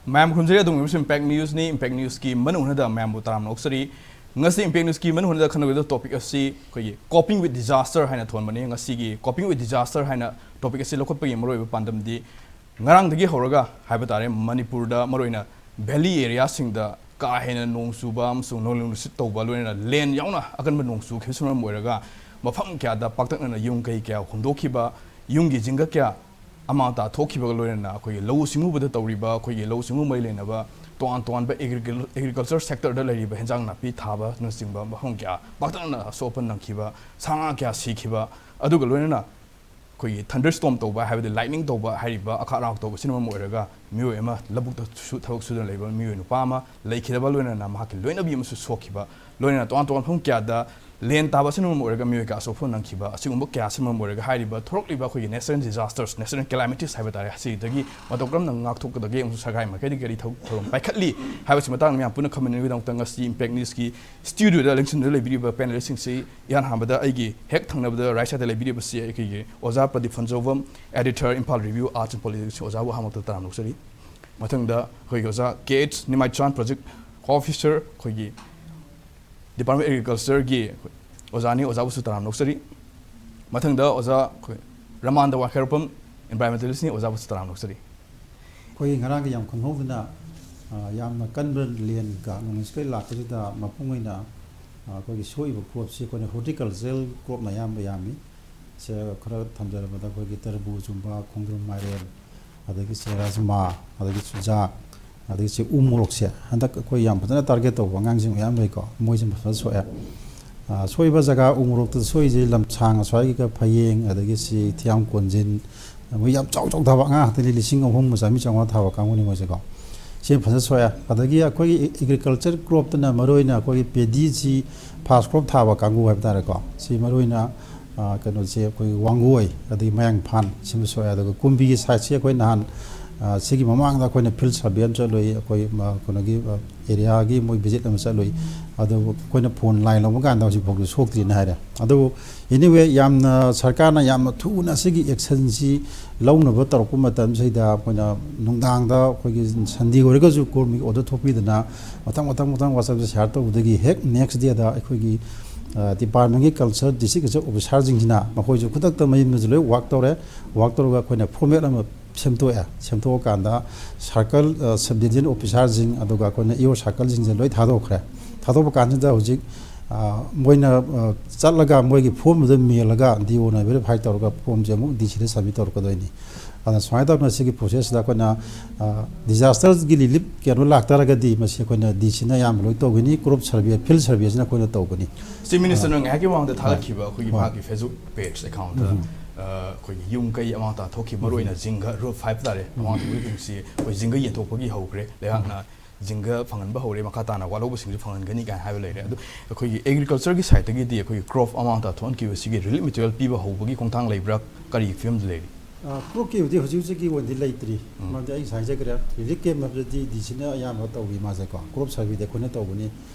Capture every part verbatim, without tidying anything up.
ꯃꯌꯥꯝ ꯈꯨꯔꯨꯝꯖꯔꯤ꯫ ꯑꯗꯨꯝ ꯑꯣꯏꯕꯁꯨ Impact Newsꯅꯤ꯫ Impact Newsꯀꯤ ꯃꯅꯨꯡ ꯍꯟꯅꯗ ꯃꯌꯥꯝꯕꯨ ꯇꯔꯥꯝꯅ ꯑꯣꯛꯆꯔꯤ꯫ ꯉꯁꯤ Impact Newsꯀꯤ ꯃꯅꯨꯡ ꯍꯟꯅꯗ ꯈꯟꯅꯒꯗꯕ topic ꯑꯁꯤ ꯑꯩꯈꯣꯏꯒꯤ coping with disaster ꯍꯥꯏꯅ ꯊꯣꯟꯕꯅꯤ꯫ ꯉꯁꯤꯒꯤ coping with disaster ꯍꯥꯏꯅ topic ꯑꯁꯤ ꯂꯧꯈꯠꯄꯒꯤ ꯃꯔꯨꯑꯣꯏꯕ ꯄꯥꯟꯗꯝꯗꯤ ꯉꯔꯥꯡꯗꯒꯤ ꯍꯧꯔꯒ ꯍꯥꯏꯕ ꯇꯥꯔꯦ, ꯃꯅꯤꯄꯨꯔꯗ ꯃꯔꯨꯑꯣꯏꯅ valley areaꯁꯤꯡꯗ ꯀꯥ ꯍꯦꯟꯅ ꯅꯣꯡ ꯆꯨꯕ ꯑꯃꯁꯨꯡ ꯅꯣꯡꯂꯩ ꯅꯨꯡꯁꯤꯠ ꯇꯧꯕ, ꯂꯣꯏꯅꯅ ꯂꯦꯟ ꯌꯥꯎꯅ ꯑꯀꯟꯕ ꯅꯣꯡ ꯆꯨꯈꯤꯕꯁꯤꯅ ꯃꯔꯝ ꯑꯣꯏꯔꯒ ꯃꯐꯝ ꯀꯌꯥꯗ ꯄꯥꯛꯇꯛꯅꯅ ꯌꯨꯝ ꯀꯩ ꯀꯌꯥ ꯍꯨꯝꯗꯣꯛꯈꯤꯕ, ꯌꯨꯝꯒꯤ ꯖꯤꯡꯒ ꯀꯌꯥ ꯑꯃꯥꯡ ꯑꯇꯥ ꯊꯣꯛꯈꯤꯕꯒ ꯂꯣꯏꯅꯅ ꯑꯩꯈꯣꯏꯒꯤ ꯂꯧꯎ ꯁꯤꯡꯎꯕꯗ ꯇꯧꯔꯤꯕ ꯑꯩꯈꯣꯏꯒꯤ ꯂꯧꯎ ꯁꯤꯡꯎ ꯃꯔꯤ ꯂꯩꯅꯕ ꯇꯣꯉꯥꯟ ꯇꯣꯉꯥꯟꯕ agriculture sectorꯗ ꯂꯩꯔꯤꯕ ꯍꯦꯟꯖꯥꯡ ꯅꯥꯄꯤ ꯊꯥꯕꯅꯆꯤꯡꯕ ꯃꯐꯝ ꯀꯌꯥ ꯄꯥꯛꯇꯛꯅꯅ ꯑꯁꯣꯛ ꯑꯄꯟ ꯅꯪꯈꯤꯕ, ꯁꯥ ꯉꯥ ꯀꯌꯥ ꯁꯤꯈꯤꯕ, ꯑꯗꯨꯒ ꯂꯣꯏꯅꯅ ꯑꯩꯈꯣꯏꯒꯤ thunderstorm ꯇꯧꯕ, ꯍꯥꯏꯕꯗꯤ lightning ꯇꯧꯕ ꯍꯥꯏꯔꯤꯕ ꯑꯈꯥꯛ ꯑꯔꯥꯛ ꯇꯧꯕꯁꯤꯅ ꯃꯔꯝ ꯑꯣꯏꯔꯒ ꯃꯤꯑꯣꯏ ꯑꯃ ꯂꯧꯕꯨꯛꯇ ꯁꯨ-, ꯊꯕꯛ ꯁꯨꯗꯨꯅ ꯂꯩꯕ ꯃꯤꯑꯣꯏ ꯅꯨꯄꯥ ꯑꯃ ꯂꯩꯈꯤꯗꯕ, ꯂꯣꯏꯅꯅ ꯃꯍꯥꯛꯀꯤ ꯂꯣꯏꯅꯕꯤ ꯑꯃꯁꯨ ꯁꯣꯛꯈꯤꯕ, ꯂꯣꯏꯅꯅ ꯇꯣꯉꯥꯟ ꯇꯣꯉꯥꯟꯕ ꯃꯐꯝ ꯀꯌꯥꯗ ꯂꯦꯟ ꯇꯥꯕ ꯑꯁꯤꯅ ꯃꯔꯝ ꯑꯣꯏꯔꯒ ꯃꯤꯑꯣꯏ ꯀꯌꯥ ꯑꯁꯣꯛ ꯑꯄꯟ ꯅꯪꯈꯤꯕ, ꯑꯁꯤꯒꯨꯝꯕ ꯀꯌꯥ ꯑꯁꯤꯅ ꯃꯔꯝ ꯑꯣꯏꯔꯒ ꯍꯥꯏꯔꯤꯕ ꯊꯣꯔꯛꯂꯤꯕ ꯑꯩꯈꯣꯏꯒꯤ natural disasters, natural calamities ꯍꯥꯏꯕ ꯇꯥꯔꯦ, ꯑꯁꯤꯗꯒꯤ ꯃꯇꯧ ꯀꯔꯝꯅ ꯉꯥꯛꯊꯣꯛꯀꯗꯒꯦ ꯑꯃꯁꯨꯡ ꯁꯔꯀꯥꯔꯒꯤ ꯃꯥꯏꯀꯩꯗꯒꯤ ꯀꯔꯤ ꯊꯧ-, ꯊꯧꯔꯝ ꯄꯥꯏꯈꯠꯂꯤ ꯍꯥꯏꯕꯁꯤ ꯃꯇꯥꯡꯗ ꯃꯌꯥꯝ ꯄꯨꯟꯅ ꯈꯪꯃꯤꯟꯅꯕꯒꯤꯗꯃꯛꯇ ꯉꯁꯤ Impact Newsꯀꯤ studioꯗ ꯂꯦꯡꯁꯤꯟꯗꯨꯅ ꯂꯩꯕꯤꯔꯤꯕ panelistꯁꯤꯡꯁꯤ ꯏꯍꯥꯟ ꯍꯥꯟꯕꯗ ꯑꯩꯒꯤ ꯍꯦꯛ ꯊꯪꯅꯕꯗ right sideꯇ ꯂꯩꯕꯤꯔꯤꯕꯁꯤ ꯑꯩꯈꯣꯏꯒꯤ ꯑꯣꯖꯥ Pradeep ꯐꯟꯖꯧꯕꯝ, editor, Imphal Review, Arts and Politics, ꯑꯣꯖꯥꯕꯨ ꯑꯍꯥꯟꯕꯃꯛꯇ ꯇꯔꯥꯝꯅ ꯑꯣꯛꯆꯔꯤ꯫ ꯃꯊꯪꯗ ꯑꯩꯈꯣꯏꯒꯤ ꯑꯣꯖꯥ ꯀꯦ ꯑꯩꯆ ꯅꯤꯃꯥꯏꯆꯥꯟ, project officer, ꯑꯩꯈꯣꯏꯒꯤ Department of Agricultureꯒꯤ ꯑꯣꯖꯥꯅꯤ, ꯑꯣꯖꯥꯕꯨꯁꯨ ꯇꯔꯥꯝꯅ ꯑꯣꯛꯆꯔꯤ꯫ ꯃꯊꯪꯗ ꯑꯣꯖꯥ ꯑꯩꯈꯣꯏ ꯔꯃꯥꯟꯗ ꯋꯥꯏꯈꯩꯔꯣꯛꯄꯝ, environmentalistꯅꯤ, ꯑꯣꯖꯥꯕꯨꯁꯨ ꯇꯔꯥꯝꯅ ꯑꯣꯛꯆꯔꯤ꯫ ꯑꯩꯈꯣꯏꯒꯤ ꯉꯔꯥꯡꯒꯤ ꯌꯥꯝ ꯈꯪꯍꯧꯗꯅ, ꯑ, ꯌꯥꯝꯅ ꯀꯟꯕ ꯂꯦꯟꯒ ꯅꯣꯡꯂꯩ ꯅꯨꯡꯁꯤꯠꯀ ꯂꯥꯛꯄꯁꯤꯗ ꯃꯄꯨꯡ ꯑꯣꯏꯅ, ꯑ, ꯑꯩꯈꯣꯏꯒꯤ ꯁꯣꯛꯏꯕ cropꯁꯤ ꯑꯩꯈꯣꯏꯅ horticultural cropꯅ ꯑꯌꯥꯝꯕ ꯌꯥꯝꯃꯤ꯫ ꯁꯦ ꯈꯔ ꯊꯝꯖꯔꯕꯗ ꯑꯩꯈꯣꯏꯒꯤ ꯇꯔꯕꯨꯖꯒꯨꯝꯕ, ꯈꯣꯡꯗ꯭ꯔꯨꯝ, ꯃꯥꯏꯔꯦꯟ, ꯑꯗꯒꯤ ꯁꯦ ꯔꯥꯖꯃꯥ, ꯑꯗꯒꯤ ꯆꯨꯖꯥꯛ, ꯑꯗꯒꯤ ꯁꯤ ꯎ ꯃꯣꯔꯣꯛꯁꯦ ꯍꯟꯗꯛ ꯑꯩꯈꯣꯏ ꯌꯥꯝ ꯐꯖꯅ target ꯇꯧꯕ ꯑꯉꯥꯡꯁꯤꯡ ꯃꯌꯥꯝ ꯂꯩꯀꯣ, ꯃꯣꯏꯁꯤ ꯐꯖꯅ ꯁꯣꯛꯑꯦ꯫ ꯑ, ꯁꯣꯛꯏꯕ ꯖꯒꯥ ꯎ ꯃꯣꯔꯣꯛꯇ ꯁꯣꯛꯏꯁꯦ ꯂꯝꯁꯥꯡ ꯑꯁ꯭ꯋꯥꯏꯒꯤꯒ ꯐꯌꯦꯡ, ꯑꯗꯒꯤ ꯁꯤ ꯊꯤꯌꯥꯝ ꯀꯣꯟꯖꯤꯟ, ꯃꯣꯏ ꯌꯥꯝ ꯆꯥꯎ ꯆꯥꯎ ꯊꯥꯕ ꯑꯉꯥꯡ ꯉꯥꯛꯇꯅꯤ, ꯂꯤꯁꯤꯡ ꯑꯍꯨꯝ ꯆꯥꯝꯃꯔꯤ ꯆꯥꯝꯃꯉꯥ ꯊꯥꯕ ꯀꯥꯡꯕꯨꯅꯤ ꯃꯣꯏꯁꯦꯀꯣ꯫ ꯁꯤ ꯐꯖꯅ ꯁꯣꯛꯑꯦ꯫ ꯑꯗꯒꯤ ꯑꯩꯈꯣꯏꯒꯤ agriculture cropꯇꯅ ꯃꯔꯨꯑꯣꯏꯅ ꯑꯩꯈꯣꯏꯒꯤ ꯄꯦꯗꯤꯁꯤ first crop ꯊꯥꯕ ꯀꯥꯡꯕꯨ ꯍꯥꯏꯕ ꯇꯥꯔꯦꯀꯣ꯫ ꯁꯤ ꯃꯔꯨꯑꯣꯏꯅ, ꯑ, ꯀꯩꯅꯣꯁꯦ ꯑꯩꯈꯣꯏꯒꯤ ꯋꯥꯡꯒꯣꯏ, ꯑꯗꯒꯤ ꯃꯌꯥꯡ ꯏꯝꯐꯥꯜ ꯁꯤꯃ ꯁꯣꯛꯑꯦ꯫ ꯑꯗꯨꯒ ꯀꯨꯝꯕꯤꯒꯤ sideꯁꯤ ꯑꯩꯈꯣꯏ ꯅꯍꯥꯟ, ꯑ, ꯁꯤꯒꯤ ꯃꯃꯥꯡꯗ ꯑꯩꯈꯣꯏꯅ field survey ꯑꯃ ꯆꯠꯂꯨꯏ, ꯑꯩꯈꯣꯏ ꯃ-, ꯀꯩꯅꯣꯒꯤ, ꯑ, area ꯒꯤ ꯃꯣꯏ visit ꯑꯃ ꯆꯠꯂꯨꯏ꯫ ꯑꯗꯨꯕꯨ ꯑꯩꯈꯣꯏꯅ phone line ꯂꯧꯕ ꯀꯥꯟꯗ ꯍꯧꯖꯤꯛ ꯐꯥꯎꯗꯤ ꯁꯣꯛꯇ꯭ꯔꯤꯅ ꯍꯥꯏꯔꯦ꯫ ꯑꯗꯨꯕꯨ anyway, ꯌꯥꯝꯅ ꯁꯔꯀꯥꯔꯅ ꯌꯥꯝꯅ ꯊꯨꯅ ꯁꯤꯒꯤ action ꯁꯤ ꯂꯧꯅꯕ ꯇꯧꯔꯛꯄ ꯃꯇꯝꯁꯤꯗ ꯑꯩꯈꯣꯏꯅ ꯅꯨꯡꯗꯥꯡꯗ ꯑꯩꯈꯣꯏꯒꯤ Sunday ꯑꯣꯏꯔꯒꯁꯨ court ꯒꯤ order ꯊꯣꯛꯄꯤꯗꯅ ꯃꯊꯪ ꯃꯊꯪ ꯃꯊꯪ WhatsApp ꯇ share ꯇꯧꯕꯗꯒꯤ ꯍꯦꯛ next day ꯗ ꯑꯩꯈꯣꯏꯒꯤ, ꯑ, department ꯀꯤ culture, district culture officer ꯁꯤꯡꯁꯤꯅ ꯃꯈꯣꯏꯁꯨ ꯈꯨꯗꯛꯇ ꯃꯌꯨꯝꯗꯁꯨ ꯂꯣꯏ work ꯇꯧꯔꯦ꯫ Work ꯇꯧꯔꯒ ꯑꯩꯈꯣꯏꯅ format ꯑꯃ ꯁꯦꯝꯗꯣꯛꯑꯦ꯫ ꯁꯦꯝꯗꯣꯛꯑꯀꯥꯟꯗ circle, ꯑ, sub division officer ꯁꯤꯡ, ꯑꯗꯨꯒ ꯑꯩꯈꯣꯏꯅ E O circle ꯁꯤꯡꯁꯦ ꯂꯣꯏ ꯊꯥꯗꯣꯛꯈ꯭ꯔꯦ꯫ ꯊꯥꯗꯣꯛꯄ ꯀꯥꯟꯁꯤꯗ ꯍꯧꯖꯤꯛ, ꯑ, ꯃꯣꯏꯅ, ꯑ, ꯆꯠꯂꯒ ꯃꯣꯏꯒꯤ form ꯑꯗꯨ ꯃꯦꯜꯂꯒ D O ꯅ verify ꯇꯧꯔꯒ form ꯁꯦ ꯑꯃꯨꯛ D C ꯗ submit ꯇꯧꯔꯛꯀꯗꯣꯏꯅꯤ꯫ ꯑꯗꯨꯅ ꯁꯨꯃꯥꯏꯅ ꯇꯧꯗꯅ ꯁꯤꯒꯤ process ꯁꯤꯗ ꯑꯩꯈꯣꯏꯅ, ꯑ, disaster ꯒꯤ relief ꯀꯩꯅꯣ ꯂꯥꯛꯇꯥꯔꯒꯗꯤ ꯃꯁꯤ ꯑꯩꯈꯣꯏꯅ D C ꯅ ꯑꯌꯥꯝꯕ ꯂꯣꯏ ꯇꯧꯒꯅꯤ꯫ Crop survey, field survey ꯁꯤꯅ ꯑꯩꯈꯣꯏꯅ ꯇꯧꯒꯅꯤ꯫ Chief Minister ꯅ ꯉꯥꯏꯍꯥꯛꯀꯤ ꯃꯃꯥꯡꯗ ꯊꯥꯒꯠꯈꯤꯕ ꯑꯩꯈꯣꯏꯒꯤ ꯃꯍꯥꯛꯀꯤ Facebook page account ꯇ, ꯑ, ꯑꯩꯈꯣꯏꯒꯤ ꯌꯨꯝ ꯀꯩ ꯑꯃꯥꯡ ꯑꯇꯥ ꯊꯣꯛꯈꯤꯕ, ꯃꯔꯨꯑꯣꯏꯅ ꯖꯤꯡꯒ roof ꯍꯥꯏꯕ ꯇꯥꯔꯦ, ꯑꯃꯥꯡ ꯊꯣꯛꯈꯤꯕꯁꯤꯡꯁꯤ ꯑꯩꯈꯣꯏ ꯖꯤꯡꯒ ꯌꯦꯟꯊꯣꯛꯄꯒꯤ ꯍꯧꯈ꯭ꯔꯦ꯫ ꯂꯩꯍꯥꯛꯅ ꯖꯤꯡꯒ ꯐꯪꯍꯟꯕ ꯍꯧꯔꯦ, ꯃꯈꯥ ꯇꯥꯅ ꯋꯥꯠꯍꯧꯕꯁꯤꯡꯁꯨ ꯐꯪꯍꯟꯒꯅꯤ ꯀꯥꯏꯅ ꯍꯥꯏꯕ ꯂꯩꯔꯦ꯫ ꯑꯗꯨ ꯑꯩꯈꯣꯏꯒꯤ agriculture ꯒꯤ side ꯇꯒꯤꯗꯤ ꯑꯩꯈꯣꯏꯒꯤ crop ꯑꯃꯥꯡ ꯑꯇꯥ ꯊꯣꯛꯍꯟꯈꯤꯕꯁꯤꯒꯤ relief material ꯄꯤꯕ ꯍꯧꯕꯒꯤ ꯈꯣꯡꯊꯥꯡ ꯂꯩꯕ꯭ꯔꯥ? ꯀꯔꯤ ꯐꯤꯕꯝꯗ ꯂꯩꯔꯤ? ꯑ, crop ꯀꯤ ꯍꯧꯖꯤꯛ, ꯍꯧꯖꯤꯛ ꯍꯧꯖꯤꯛꯀꯤ ꯑꯣꯏꯅꯗꯤ ꯂꯩꯇ꯭ꯔꯤ꯫ ꯎꯝ꯫ ꯃꯔꯝꯗꯤ ꯑꯩ ꯉꯁꯥꯏ ꯍꯥꯏꯖꯈ꯭ꯔꯦ, relief camp ꯍꯥꯏꯕꯗꯗꯤ D C ꯅ ꯑꯌꯥꯝꯕ ꯇꯧꯏ ꯃꯥꯁꯦꯀꯣ꯫ Crop survey ꯗꯤ ꯑꯩꯈꯣꯏꯅ ꯇꯧꯕꯅꯤ꯫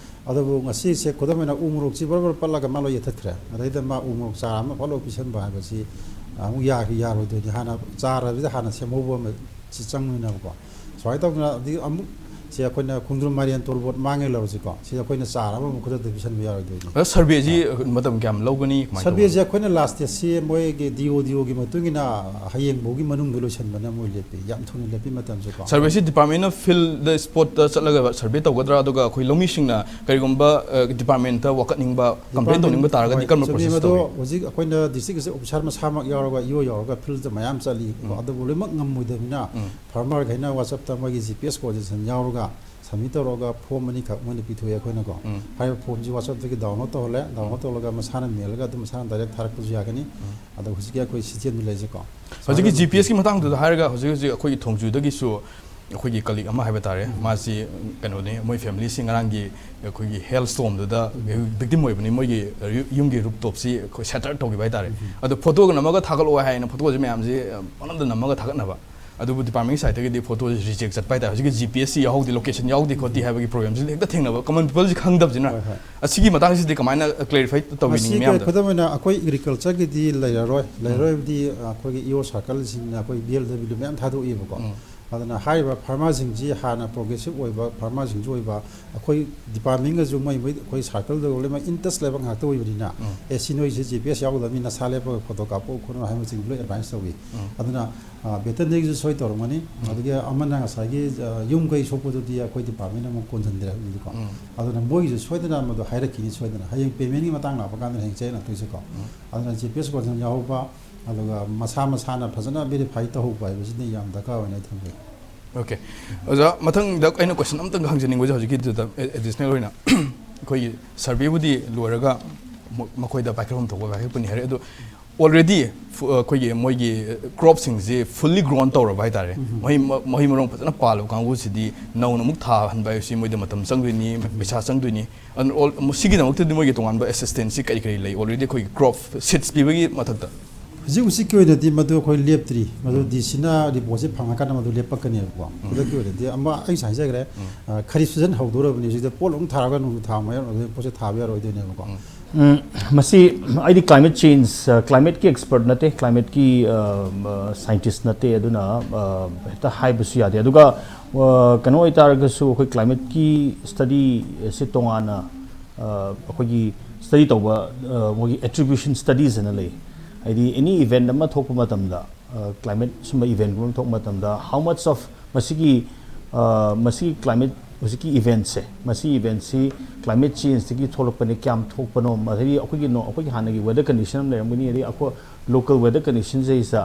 ꯑꯗꯨꯕꯨ ꯉꯁꯤꯁꯦ ꯈꯨꯗꯝ ꯑꯣꯏꯅ ꯎ ꯃꯣꯔꯣꯛꯁꯤ ꯕꯔ ꯕꯔ ꯄꯠꯂꯒ ꯃꯥ ꯂꯣꯏ ꯌꯦꯊꯠꯈ꯭ꯔꯦ꯫ ꯑꯗꯩꯗ ꯃꯥ ꯎ ꯃꯣꯔꯣꯛ ꯆꯥꯔ ꯑꯃ ꯐꯠ ꯂꯧ ꯄꯤꯁꯟꯕ ꯍꯥꯏꯕꯁꯤ ꯑꯃꯨꯛ ꯌꯥ-, ꯌꯥꯔꯣꯏꯗꯣꯏꯅꯤ꯫ ꯍꯥꯟꯅ ꯆꯥꯔꯕꯗ ꯍꯥꯟꯅ ꯁꯦꯝꯍꯧꯕ ꯑꯃ ꯁꯤ ꯆꯪꯕꯅꯤꯅꯀꯣ꯫ ꯁꯨꯃꯥꯏꯅ ꯇꯧꯗꯅ ꯑꯗꯒꯤ ꯑꯃꯨꯛ ꯁꯤ ꯑꯩꯈꯣꯏꯅ ꯈꯣꯡꯗ꯭ꯔꯨꯝ, ꯃꯥꯏꯔꯦꯟ, ꯇꯣꯔꯕꯣꯠ ꯃꯥꯡꯉꯦ ꯂꯧꯔꯁꯤꯀꯣ꯫ ꯁꯤꯗ ꯑꯩꯈꯣꯏꯅ ꯆꯥꯔ ꯑꯃꯃꯨꯛ ꯈꯨꯗꯛꯇ ꯄꯤꯁꯟꯕ ꯌꯥꯔꯣꯏꯗꯣꯏꯅꯤ꯫ ꯑꯗꯣ survey ꯁꯤ ꯃꯇꯝ ꯀꯌꯥꯝ ꯂꯧꯒꯅꯤ? ꯀꯃꯥꯏꯅ ꯇꯧꯒꯅꯤ? Survey ꯁꯦ ꯑꯩꯈꯣꯏꯅ last stage ꯁꯤ ꯃꯣꯏꯒꯤ D O, D O ꯒꯤ ꯃꯇꯨꯡ ꯏꯟꯅ ꯍꯌꯦꯡ ꯐꯥꯎꯒꯤ ꯃꯅꯨꯡꯗ ꯂꯣꯏꯁꯟꯕꯅ ꯃꯣꯏ ꯂꯦꯞꯄꯤ꯫ ꯌꯥꯝ ꯊꯨꯅ ꯂꯦꯞꯄꯤ ꯃꯇꯝꯁꯦꯀꯣ꯫ Survey ꯁꯤ department ꯅ field ꯗ, spot ꯇ ꯆꯠꯂꯒ survey ꯇꯧꯒꯗ꯭ꯔꯥ? ꯑꯗꯨꯒ ꯑꯩꯈꯣꯏ ꯂꯧꯃꯤꯁꯤꯡꯅ ꯀꯔꯤꯒꯨꯝꯕ, ꯑ, department ꯇ ꯋꯥꯀꯠꯅꯤꯡꯕ, complain department ꯇꯧꯅꯤꯡꯕ ꯇꯥꯔꯒꯗꯤ ꯍꯣꯏ, ꯀꯔꯝꯕ ꯆꯨꯝꯃꯤ꯫ Process ꯑꯗꯣ ꯇꯧꯒꯅꯤ? ꯍꯧꯖꯤꯛ ꯑꯩꯈꯣꯏꯅ district officer ꯃꯁꯥꯃꯛ ꯌꯥꯎꯔꯒ, E O ꯌꯥꯎꯔꯒ field ꯇ ꯃꯌꯥꯝ ꯆꯠꯂꯤ꯫ ꯎꯝ꯫ ꯑꯗꯨꯕꯨ ꯂꯣꯏꯅꯃꯛ ꯉꯝꯃꯣꯏꯗꯕꯅꯤꯅ ꯎꯝ꯫ Farmer ꯈꯩꯅ WhatsApp ꯇ ꯃꯣꯏꯒꯤ G P S coordination ꯌꯥꯎꯔꯒ submit ꯇꯧꯔꯒ form ꯑꯅꯤꯈꯛ ꯃꯣꯏꯅ ꯄꯤꯊꯣꯛꯑꯦ ꯑꯩꯈꯣꯏꯅꯀꯣ꯫ ꯎꯝ꯫ ꯍꯥꯏꯔꯤꯕ form ꯁꯤ WhatsApp ꯇꯒꯤ download ꯇꯧꯍꯜꯂꯦ, download ꯇꯧꯍꯜꯂꯒ ꯃꯁꯥꯅ ꯃꯦꯜꯂꯒ ꯑꯗꯨꯝ ꯃꯁꯥꯅ direct ꯊꯥꯔꯛꯄꯁꯨ ꯌꯥꯒꯅꯤ꯫ ꯎꯝ꯫ ꯑꯗꯣ ꯍꯧꯖꯤꯛꯀꯤ ꯑꯩꯈꯣꯏ system ꯗ ꯂꯩꯖꯩꯀꯣ꯫ ꯍꯧꯖꯤꯛꯀꯤ ꯁꯨꯃꯥꯏꯅ G P S ꯀꯤ ꯃꯇꯥꯡꯗꯨꯗ ꯍꯥꯏꯔꯒ ꯍꯧꯖꯤꯛ ꯍꯧꯖꯤꯛ ꯑꯩꯈꯣꯏꯒꯤ ꯊꯣꯡꯖꯨꯗꯒꯤꯁꯨ ꯑꯩꯈꯣꯏꯒꯤ colleague ꯑꯃ ꯍꯥꯏꯕ ꯇꯥꯔꯦ, ꯎꯝ꯫ ꯃꯥꯁꯤ ꯀꯩꯅꯣꯅꯤ, ꯃꯣꯏ family ꯁꯤ ꯉꯔꯥꯡꯒꯤ ꯑꯩꯈꯣꯏꯒꯤ hail storm ꯗꯨꯗ ꯎꯝ꯫ Victim ꯑꯣꯏꯕꯅꯤ꯫ ꯃꯣꯏꯒꯤ ꯌꯨꯝꯒꯤ rooftop ꯁꯤ ꯑꯩꯈꯣꯏ shatter ꯇꯧꯈꯤꯕ ꯍꯥꯏ ꯇꯥꯔꯦ꯫ ꯎꯝ꯫ ꯑꯗꯣ photo ꯒ ꯅꯝꯃꯒ ꯊꯥꯒꯠꯂꯛꯑꯣ ꯍꯥꯏꯅ photo ꯁꯦ ꯃꯌꯥꯝꯁꯦ ꯄꯪꯅꯝꯗ ꯅꯝꯃꯒ ꯊꯥꯒꯠꯅꯕ꯫ ꯑꯗꯨꯕꯨ ꯗꯤꯄꯥꯔꯠꯃꯦꯟꯒꯤ ꯁꯥꯏꯠꯇꯒꯤꯗꯤ ꯐꯣꯇꯣꯁꯦ ꯔꯤꯖꯦꯛ ꯆꯠꯄ ꯍꯥꯏꯇꯥꯔꯦ꯫ ꯍꯧꯖꯤꯛꯀꯤ G P S C ꯌꯥꯎꯍꯧꯗꯦ, location ꯌꯥꯎꯗꯦ ꯈꯣꯠꯇꯦ ꯍꯥꯏꯕꯒꯤ ꯄ꯭ꯔꯣꯕ꯭ꯂꯦꯝꯁꯤ ꯍꯦꯛꯇ ꯊꯦꯡꯅꯕ, ꯀꯃꯟ ꯄꯤꯄꯜꯁꯤ ꯈꯪꯗꯕꯁꯤꯅ꯫ ꯍꯣꯏ, ꯍꯣꯏ꯫ ꯑꯁꯤꯒꯤ ꯃꯇꯥꯡꯁꯤꯗꯤ ꯀꯃꯥꯏꯅ ꯀ꯭ꯂꯦꯔꯤꯐꯥꯏ ꯇꯧꯕꯤꯅꯤꯡꯉꯤ ꯃꯁꯤꯒꯤ ꯃꯌꯥꯝꯗ? ꯈꯨꯗꯝ ꯑꯣꯏꯅ ꯑꯩꯈꯣꯏ ꯑꯦꯒ꯭ꯔꯤꯀꯜꯆꯔꯒꯤꯗꯤ ꯂꯩꯔꯔꯣꯏ꯫ ꯂꯩꯔꯔꯣꯏꯕꯗꯤ ꯑꯩꯈꯣꯏꯒꯤ ꯏ ꯑꯣ ꯁꯥꯔꯀꯜꯁꯤꯡꯅ ꯑꯩꯈꯣꯏ ꯕꯤ ꯑꯦꯜ ꯗꯕ꯭ꯂꯤꯌꯨ ꯃꯌꯥꯝ ꯊꯥꯗꯣꯛꯏꯕꯀꯣ꯫ ꯎꯝ꯫ ꯑꯗꯨꯅ ꯍꯥꯏꯔꯤꯕ ꯐꯥꯔꯃꯔꯁꯤꯡꯁꯤ ꯍꯥꯟꯅ ꯄ꯭ꯔꯣꯒ꯭ꯔꯦꯁꯤꯞ ꯑꯣꯏꯕ ꯐꯥꯔꯃꯔꯁꯤꯡꯁꯨ ꯑꯣꯏꯕ, ꯑꯩꯈꯣꯏ ꯗꯤꯄꯥꯔꯠꯃꯦꯟꯒꯁꯨ ꯃꯣꯏ ꯃꯣꯏ ꯑꯩꯈꯣꯏ ꯁꯥꯔꯀꯜꯗ ꯂꯣꯏꯅꯃꯛ ꯏꯟ ꯇꯁ ꯂꯩꯕ ꯉꯥꯛꯇ ꯑꯣꯏꯕꯅꯤꯅ, ꯎꯝ꯫ ꯑꯦ, ꯁꯤ ꯅꯣꯏꯁꯤ ꯖꯤ ꯄꯤ ꯑꯦꯁ ꯌꯥꯎꯒꯗꯕꯅꯤ, ꯅꯁꯥ ꯂꯦꯞꯄꯒ ꯐꯣꯇꯣ ꯀꯥꯞꯄꯛꯎ ꯈꯣꯠꯂꯨ ꯍꯥꯏꯕꯁꯤꯡꯗꯨ ꯂꯣꯏ ꯑꯦꯗꯚꯥꯏꯁ ꯇꯧꯏ꯫ ꯎꯝ꯫ ꯑꯗꯨꯅ ꯕꯦꯇꯅꯔꯤꯒꯤꯁꯨ ꯁꯣꯏ ꯇꯧꯔꯝꯒꯅꯤ꯫ ꯎꯝ꯫ ꯑꯗꯒꯤ ꯑꯃꯅ ꯉꯁꯥꯏꯒꯤ, ꯑ, ꯌꯨꯝ ꯀꯩ ꯁꯣꯛꯄꯗꯨꯗꯤ ꯑꯩꯈꯣꯏ ꯗꯤꯄꯥꯔꯠꯃꯦꯟꯅ ꯑꯃꯨꯛ ꯀꯣꯟꯁꯤꯟꯗ꯭ꯔꯦ ꯍꯧꯖꯤꯛꯇꯤꯀꯣ꯫ ꯎꯝ꯫ ꯑꯗꯨꯅ ꯃꯣꯏꯒꯤꯁꯨ ꯁꯣꯏꯗꯅ ꯃꯗꯨ ꯍꯥꯏꯔꯛꯈꯤꯅꯤ, ꯁꯣꯏꯗꯅ ꯍꯌꯦꯡ ꯄꯦꯃꯦꯟꯒꯤ ꯃꯇꯥꯡ ꯂꯥꯛꯄ ꯀꯥꯟꯗ ꯍꯌꯦꯡ ꯆꯦꯛ ꯂꯥꯛꯇꯣꯏꯁꯦꯀꯣ꯫ ꯎꯝ꯫ ꯑꯗꯨꯅ ꯖꯤ ꯄꯤ ꯑꯦꯁ ꯀꯣꯟꯁꯤꯟ ꯌꯥꯎꯍꯧꯕ, ꯑꯗꯨꯒ ꯃꯁꯥ ꯃꯁꯥꯅ ꯐꯖꯅ ꯚꯦꯔꯤꯐꯥꯏ ꯇꯧꯍꯧꯕ ꯍꯥꯏꯕꯁꯤꯗꯤ ꯌꯥꯝ ꯗꯔꯀꯥꯔ ꯑꯣꯏꯅ ꯊꯝꯖꯩ꯫ ꯑꯣꯀꯦ꯫ ꯑꯣꯖꯥ, ꯃꯊꯪꯗ ꯑꯩꯅ ꯀꯣꯏꯁꯟ ꯑꯝꯇꯪ ꯍꯪꯖꯅꯤꯡꯕꯁꯦ ꯍꯧꯖꯤꯛꯀꯤꯗꯨꯗ ꯑꯦ-, ꯑꯦꯗꯤꯁꯅꯦꯜ ꯑꯣꯏꯅ ꯑꯩꯈꯣꯏꯒꯤ ꯁꯔꯚꯦꯕꯨꯗꯤ ꯂꯣꯏꯔꯒ ꯃ-, ꯃꯈꯣꯏꯗ ꯄꯥꯏꯈꯠꯐꯝ ꯊꯣꯛꯄ ꯄꯥꯏꯈꯠꯄꯅꯤ ꯍꯥꯏꯔꯦ, ꯑꯗꯣ ꯑꯣꯜꯔꯦꯗꯤ ꯐꯨ-, ꯑꯩꯈꯣꯏꯒꯤ ꯃꯣꯏꯒꯤ ꯀ꯭ꯔꯣꯞꯁꯤꯡꯁꯤ ꯐꯨꯜꯂꯤ ꯒ꯭ꯔꯣꯟ ꯇꯧꯔꯕ ꯍꯥꯏꯇꯥꯔꯦ, ꯎꯝ꯫ ꯃꯍꯩ ꯃ-, ꯃꯍꯩ ꯃꯔꯣꯡ ꯐꯖꯅ ꯄꯥꯜꯂꯕ ꯀꯥꯡꯕꯨꯁꯤꯗꯤ ꯅꯧꯅ ꯑꯃꯨꯛ ꯊꯥꯍꯟꯕ ꯍꯥꯏꯕꯁꯤ ꯃꯣꯏꯗ ꯃꯇꯝ ꯆꯪꯗꯣꯏꯅꯤ, ꯄꯩꯁꯥ ꯆꯪꯗꯣꯏꯅꯤ꯫ ꯑꯗꯨꯅ ꯑꯣꯜ-, ꯃ-, ꯁꯤꯒꯤꯗꯃꯛꯇꯗꯤ ꯃꯣꯏꯒꯤ ꯇꯣꯉꯥꯟꯕ ꯑꯦꯁꯤꯁꯇꯦꯟꯁꯁꯤ ꯀꯔꯤ ꯀꯔꯤ ꯂꯩ? ꯑꯣꯜꯔꯦꯗꯤ ꯑꯩꯈꯣꯏꯒꯤ ꯀ꯭ꯔꯣꯞ ꯁꯤꯗ꯭ꯁ ꯄꯤꯕꯒꯤ ꯃꯊꯛꯇ꯫ ꯍꯧꯖꯤꯛ ꯍꯧꯖꯤꯛꯀꯤ ꯑꯣꯏꯅꯗꯤ ꯃꯗꯨ ꯑꯩꯈꯣꯏ ꯂꯦꯞꯇ꯭ꯔꯤ꯫ ꯃꯗꯨ ꯎꯝ꯫ ꯗꯤ ꯁꯤꯅ ꯔꯤꯄꯣꯔꯠꯁꯦ ꯐꯪꯉꯀꯥꯟꯗ ꯃꯗꯨ ꯂꯦꯞꯄꯛꯀꯅꯦꯕꯀꯣ꯫ ꯎꯝ꯫ ꯈꯨꯗꯛꯀꯤ ꯑꯣꯏꯅꯗꯤ ꯑꯃ ꯑꯩ ꯉꯁꯥꯏ ꯍꯥꯏꯖꯈ꯭ꯔꯦ, ꯎꯝ꯫ ꯑ, ꯈꯔꯤꯐ ꯁꯤꯖꯟ ꯍꯧꯗꯣꯔꯕꯅꯤ꯫ ꯍꯧꯖꯤꯛꯇ ꯄꯣꯠ ꯑꯃꯨꯛ ꯊꯥꯔꯒ ꯅꯣꯡꯖꯨ ꯊꯥ ꯃꯌꯥ ꯑꯗꯨꯗꯩ ꯄꯣꯠꯁꯦ ꯊꯥꯕ ꯌꯥꯔꯣꯏꯗꯣꯏꯅꯦꯕꯀꯣ꯫ ꯎꯝ꯫ ꯎꯝ, ꯃꯁꯤ ꯑꯩꯗꯤ ꯀ꯭ꯂꯥꯏꯃꯦꯠ ꯆꯦꯟꯖ, ꯑ, ꯀ꯭ꯂꯥꯏꯃꯦꯠꯀꯤ ꯑꯦꯛꯁꯄꯔꯠ ꯅꯠꯇꯦ, ꯀ꯭ꯂꯥꯏꯃꯦꯠꯀꯤ, ꯑ, ꯑ, ꯁꯥꯏꯟꯇꯤꯁ ꯅꯠꯇꯦ, ꯑꯗꯨꯅ, ꯑ, ꯍꯦꯛꯇ ꯍꯥꯏꯕꯁꯨ ꯌꯥꯗꯦ꯫ ꯑꯗꯨꯒ, ꯑ, ꯀꯩꯅꯣ ꯑꯣꯏꯇꯥꯔꯒꯁꯨ ꯑꯩꯈꯣꯏ ꯀ꯭ꯂꯥꯏꯃꯦꯠꯀꯤ ꯁ꯭ꯇꯗꯤ ꯑꯁꯤ ꯇꯣꯉꯥꯟꯅ, ꯑ, ꯑꯩꯈꯣꯏꯒꯤ ꯁ꯭ꯇꯗꯤ ꯇꯧꯕ, ꯑ, ꯃꯣꯏꯒꯤ ꯑꯦꯇ꯭ꯔꯤꯕ꯭ꯌꯨꯁꯟ ꯁ꯭ꯇꯗꯤꯁ ꯍꯥꯏꯅ ꯂꯩ꯫ ꯍꯥꯏꯗꯤ ꯑꯦꯅꯤ ꯏꯚꯦꯟꯠ ꯑꯃ ꯊꯣꯛꯄ ꯃꯇꯝꯗ, ꯑ, ꯀ꯭ꯂꯥꯏꯃꯦꯠ ꯁꯨꯝꯕ ꯏꯚꯦꯟꯠ ꯑꯃ ꯊꯣꯛꯄ ꯃꯇꯝꯗ, how much of ꯃꯁꯤꯒꯤ, ꯑ, ꯃꯁꯤꯒꯤ ꯀ꯭ꯂꯥꯏꯃꯦꯠ, ꯍꯧꯖꯤꯛꯀꯤ ꯏꯚꯦꯟꯠꯁꯦ, ꯃꯁꯤ ꯏꯚꯦꯟꯠꯁꯤ ꯀ꯭ꯂꯥꯏꯃꯦꯠ ꯆꯦꯟꯖꯇꯒꯤ ꯊꯣꯛꯂꯛꯄꯅꯦ, ꯀꯌꯥꯝ ꯊꯣꯛꯄꯅꯣ, ꯑꯗꯒꯤ ꯑꯩꯈꯣꯏꯒꯤ ꯅꯣ-, ꯑꯩꯈꯣꯏꯒꯤ ꯍꯥꯟꯅꯒꯤ ꯋꯦꯗꯔ ꯀꯟꯗꯤꯁꯟ ꯑꯃ ꯂꯩꯔꯝꯒꯅꯤ, ꯑꯗꯒꯤ ꯑꯩꯈꯣꯏ ꯂꯣꯀꯦꯜ ꯋꯦꯗꯔ ꯀꯟꯗꯤꯁꯟꯁꯤꯗꯩꯁꯤꯗ,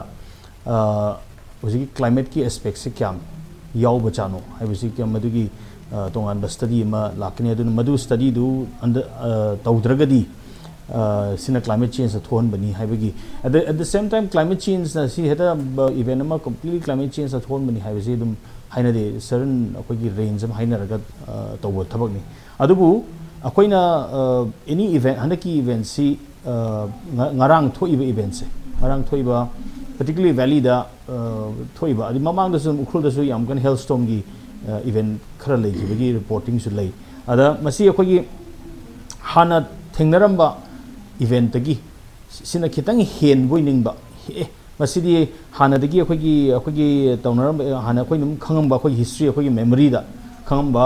ꯑ, ꯍꯧꯖꯤꯛꯀꯤ ꯀ꯭ꯂꯥꯏꯃꯦꯠꯀꯤ ꯑꯦꯁꯄꯦꯛꯁꯦ ꯀꯌꯥꯝ ꯌꯥꯎꯕꯖꯥꯠꯅꯣ ꯍꯥꯏꯕꯁꯤ ꯀꯌꯥꯝ, ꯃꯗꯨꯒꯤ, ꯑ, ꯇꯣꯉꯥꯟꯕ ꯁ꯭ꯇꯗꯤ ꯑꯃ ꯂꯥꯛꯀꯅꯤ꯫ ꯑꯗꯨꯅ ꯃꯗꯨ ꯁ꯭ꯇꯗꯤꯗꯨ ꯑꯟꯗ-, ꯑ, ꯇꯧꯗ꯭ꯔꯒꯗꯤ, ꯑ, ꯁꯤꯅ ꯀ꯭ꯂꯥꯏꯃꯦꯠ ꯆꯦꯟꯖꯇ ꯊꯣꯛꯍꯟꯕꯅꯤ ꯍꯥꯏꯕꯒꯤ, at the, at the same time, climate ꯆꯦꯟꯖꯅ ꯁꯤ ꯍꯦꯛꯇ, ꯑ, ꯏꯚꯦꯟꯠ ꯑꯃ ꯀꯝꯄ꯭ꯂꯤꯠꯂꯤ ꯀ꯭ꯂꯥꯏꯃꯦꯠ ꯆꯦꯟꯖꯇ ꯊꯣꯛꯍꯟꯕꯅꯤ ꯍꯥꯏꯕꯁꯤ ꯑꯗꯨꯝ ꯍꯥꯏꯅꯗꯦ꯫ ꯁꯔꯟ ꯑꯩꯈꯣꯏꯒꯤ ꯔꯦꯟꯖ ꯑꯃ ꯍꯥꯏꯅꯔꯒ, ꯑ, ꯇꯧꯕ ꯊꯕꯛꯅꯤ꯫ ꯑꯗꯨꯕꯨ ꯑꯩꯈꯣꯏꯅ, ꯑ, ꯑꯦꯅꯤ ꯏꯚꯦꯟꯠ, ꯍꯟꯗꯛꯀꯤ ꯏꯚꯦꯟꯠꯁꯤ, ꯑ, ꯉ-, ꯉꯔꯥꯡ ꯊꯣꯛꯏꯕ ꯏꯚꯦꯟꯠꯁꯦ, ꯉꯔꯥꯡ ꯊꯣꯛꯏꯕ, particularly valleyꯗ ꯊꯣꯛꯏꯕ, ꯑꯗꯩ ꯃꯃꯥꯡꯗꯁꯨ ꯑꯗꯨꯝ ꯎꯈ꯭ꯔꯨꯜꯗꯁꯨ ꯌꯥꯝ ꯀꯟꯅ hailstormꯒꯤ event ꯈꯔ ꯂꯩꯈꯤꯕꯒꯤ reportingꯁꯨ ꯂꯩ꯫ ꯑꯗ ꯃꯁꯤ ꯑꯩꯈꯣꯏꯒꯤ ꯍꯥꯟꯅ ꯊꯦꯡꯅꯔꯝꯕ eventꯇꯒꯤ ꯁꯤꯅ ꯈꯤꯇꯪ ꯍꯦꯟꯕꯣꯏ ꯅꯤꯡꯕ꯫ ꯑꯦ, ꯃꯁꯤꯗꯤ ꯍꯥꯟꯅꯗꯒꯤ ꯑꯩꯈꯣꯏꯒꯤ, ꯑꯩꯈꯣꯏꯒꯤ ꯇꯧꯅꯔꯝꯕ, ꯍꯥꯟꯅ ꯑꯩꯈꯣꯏꯅ ꯑꯗꯨꯝ ꯈꯪꯉꯝꯕ ꯑꯩꯈꯣꯏꯒꯤ history, ꯑꯩꯈꯣꯏꯒꯤ memoryꯗ ꯈꯪꯉꯝꯕ,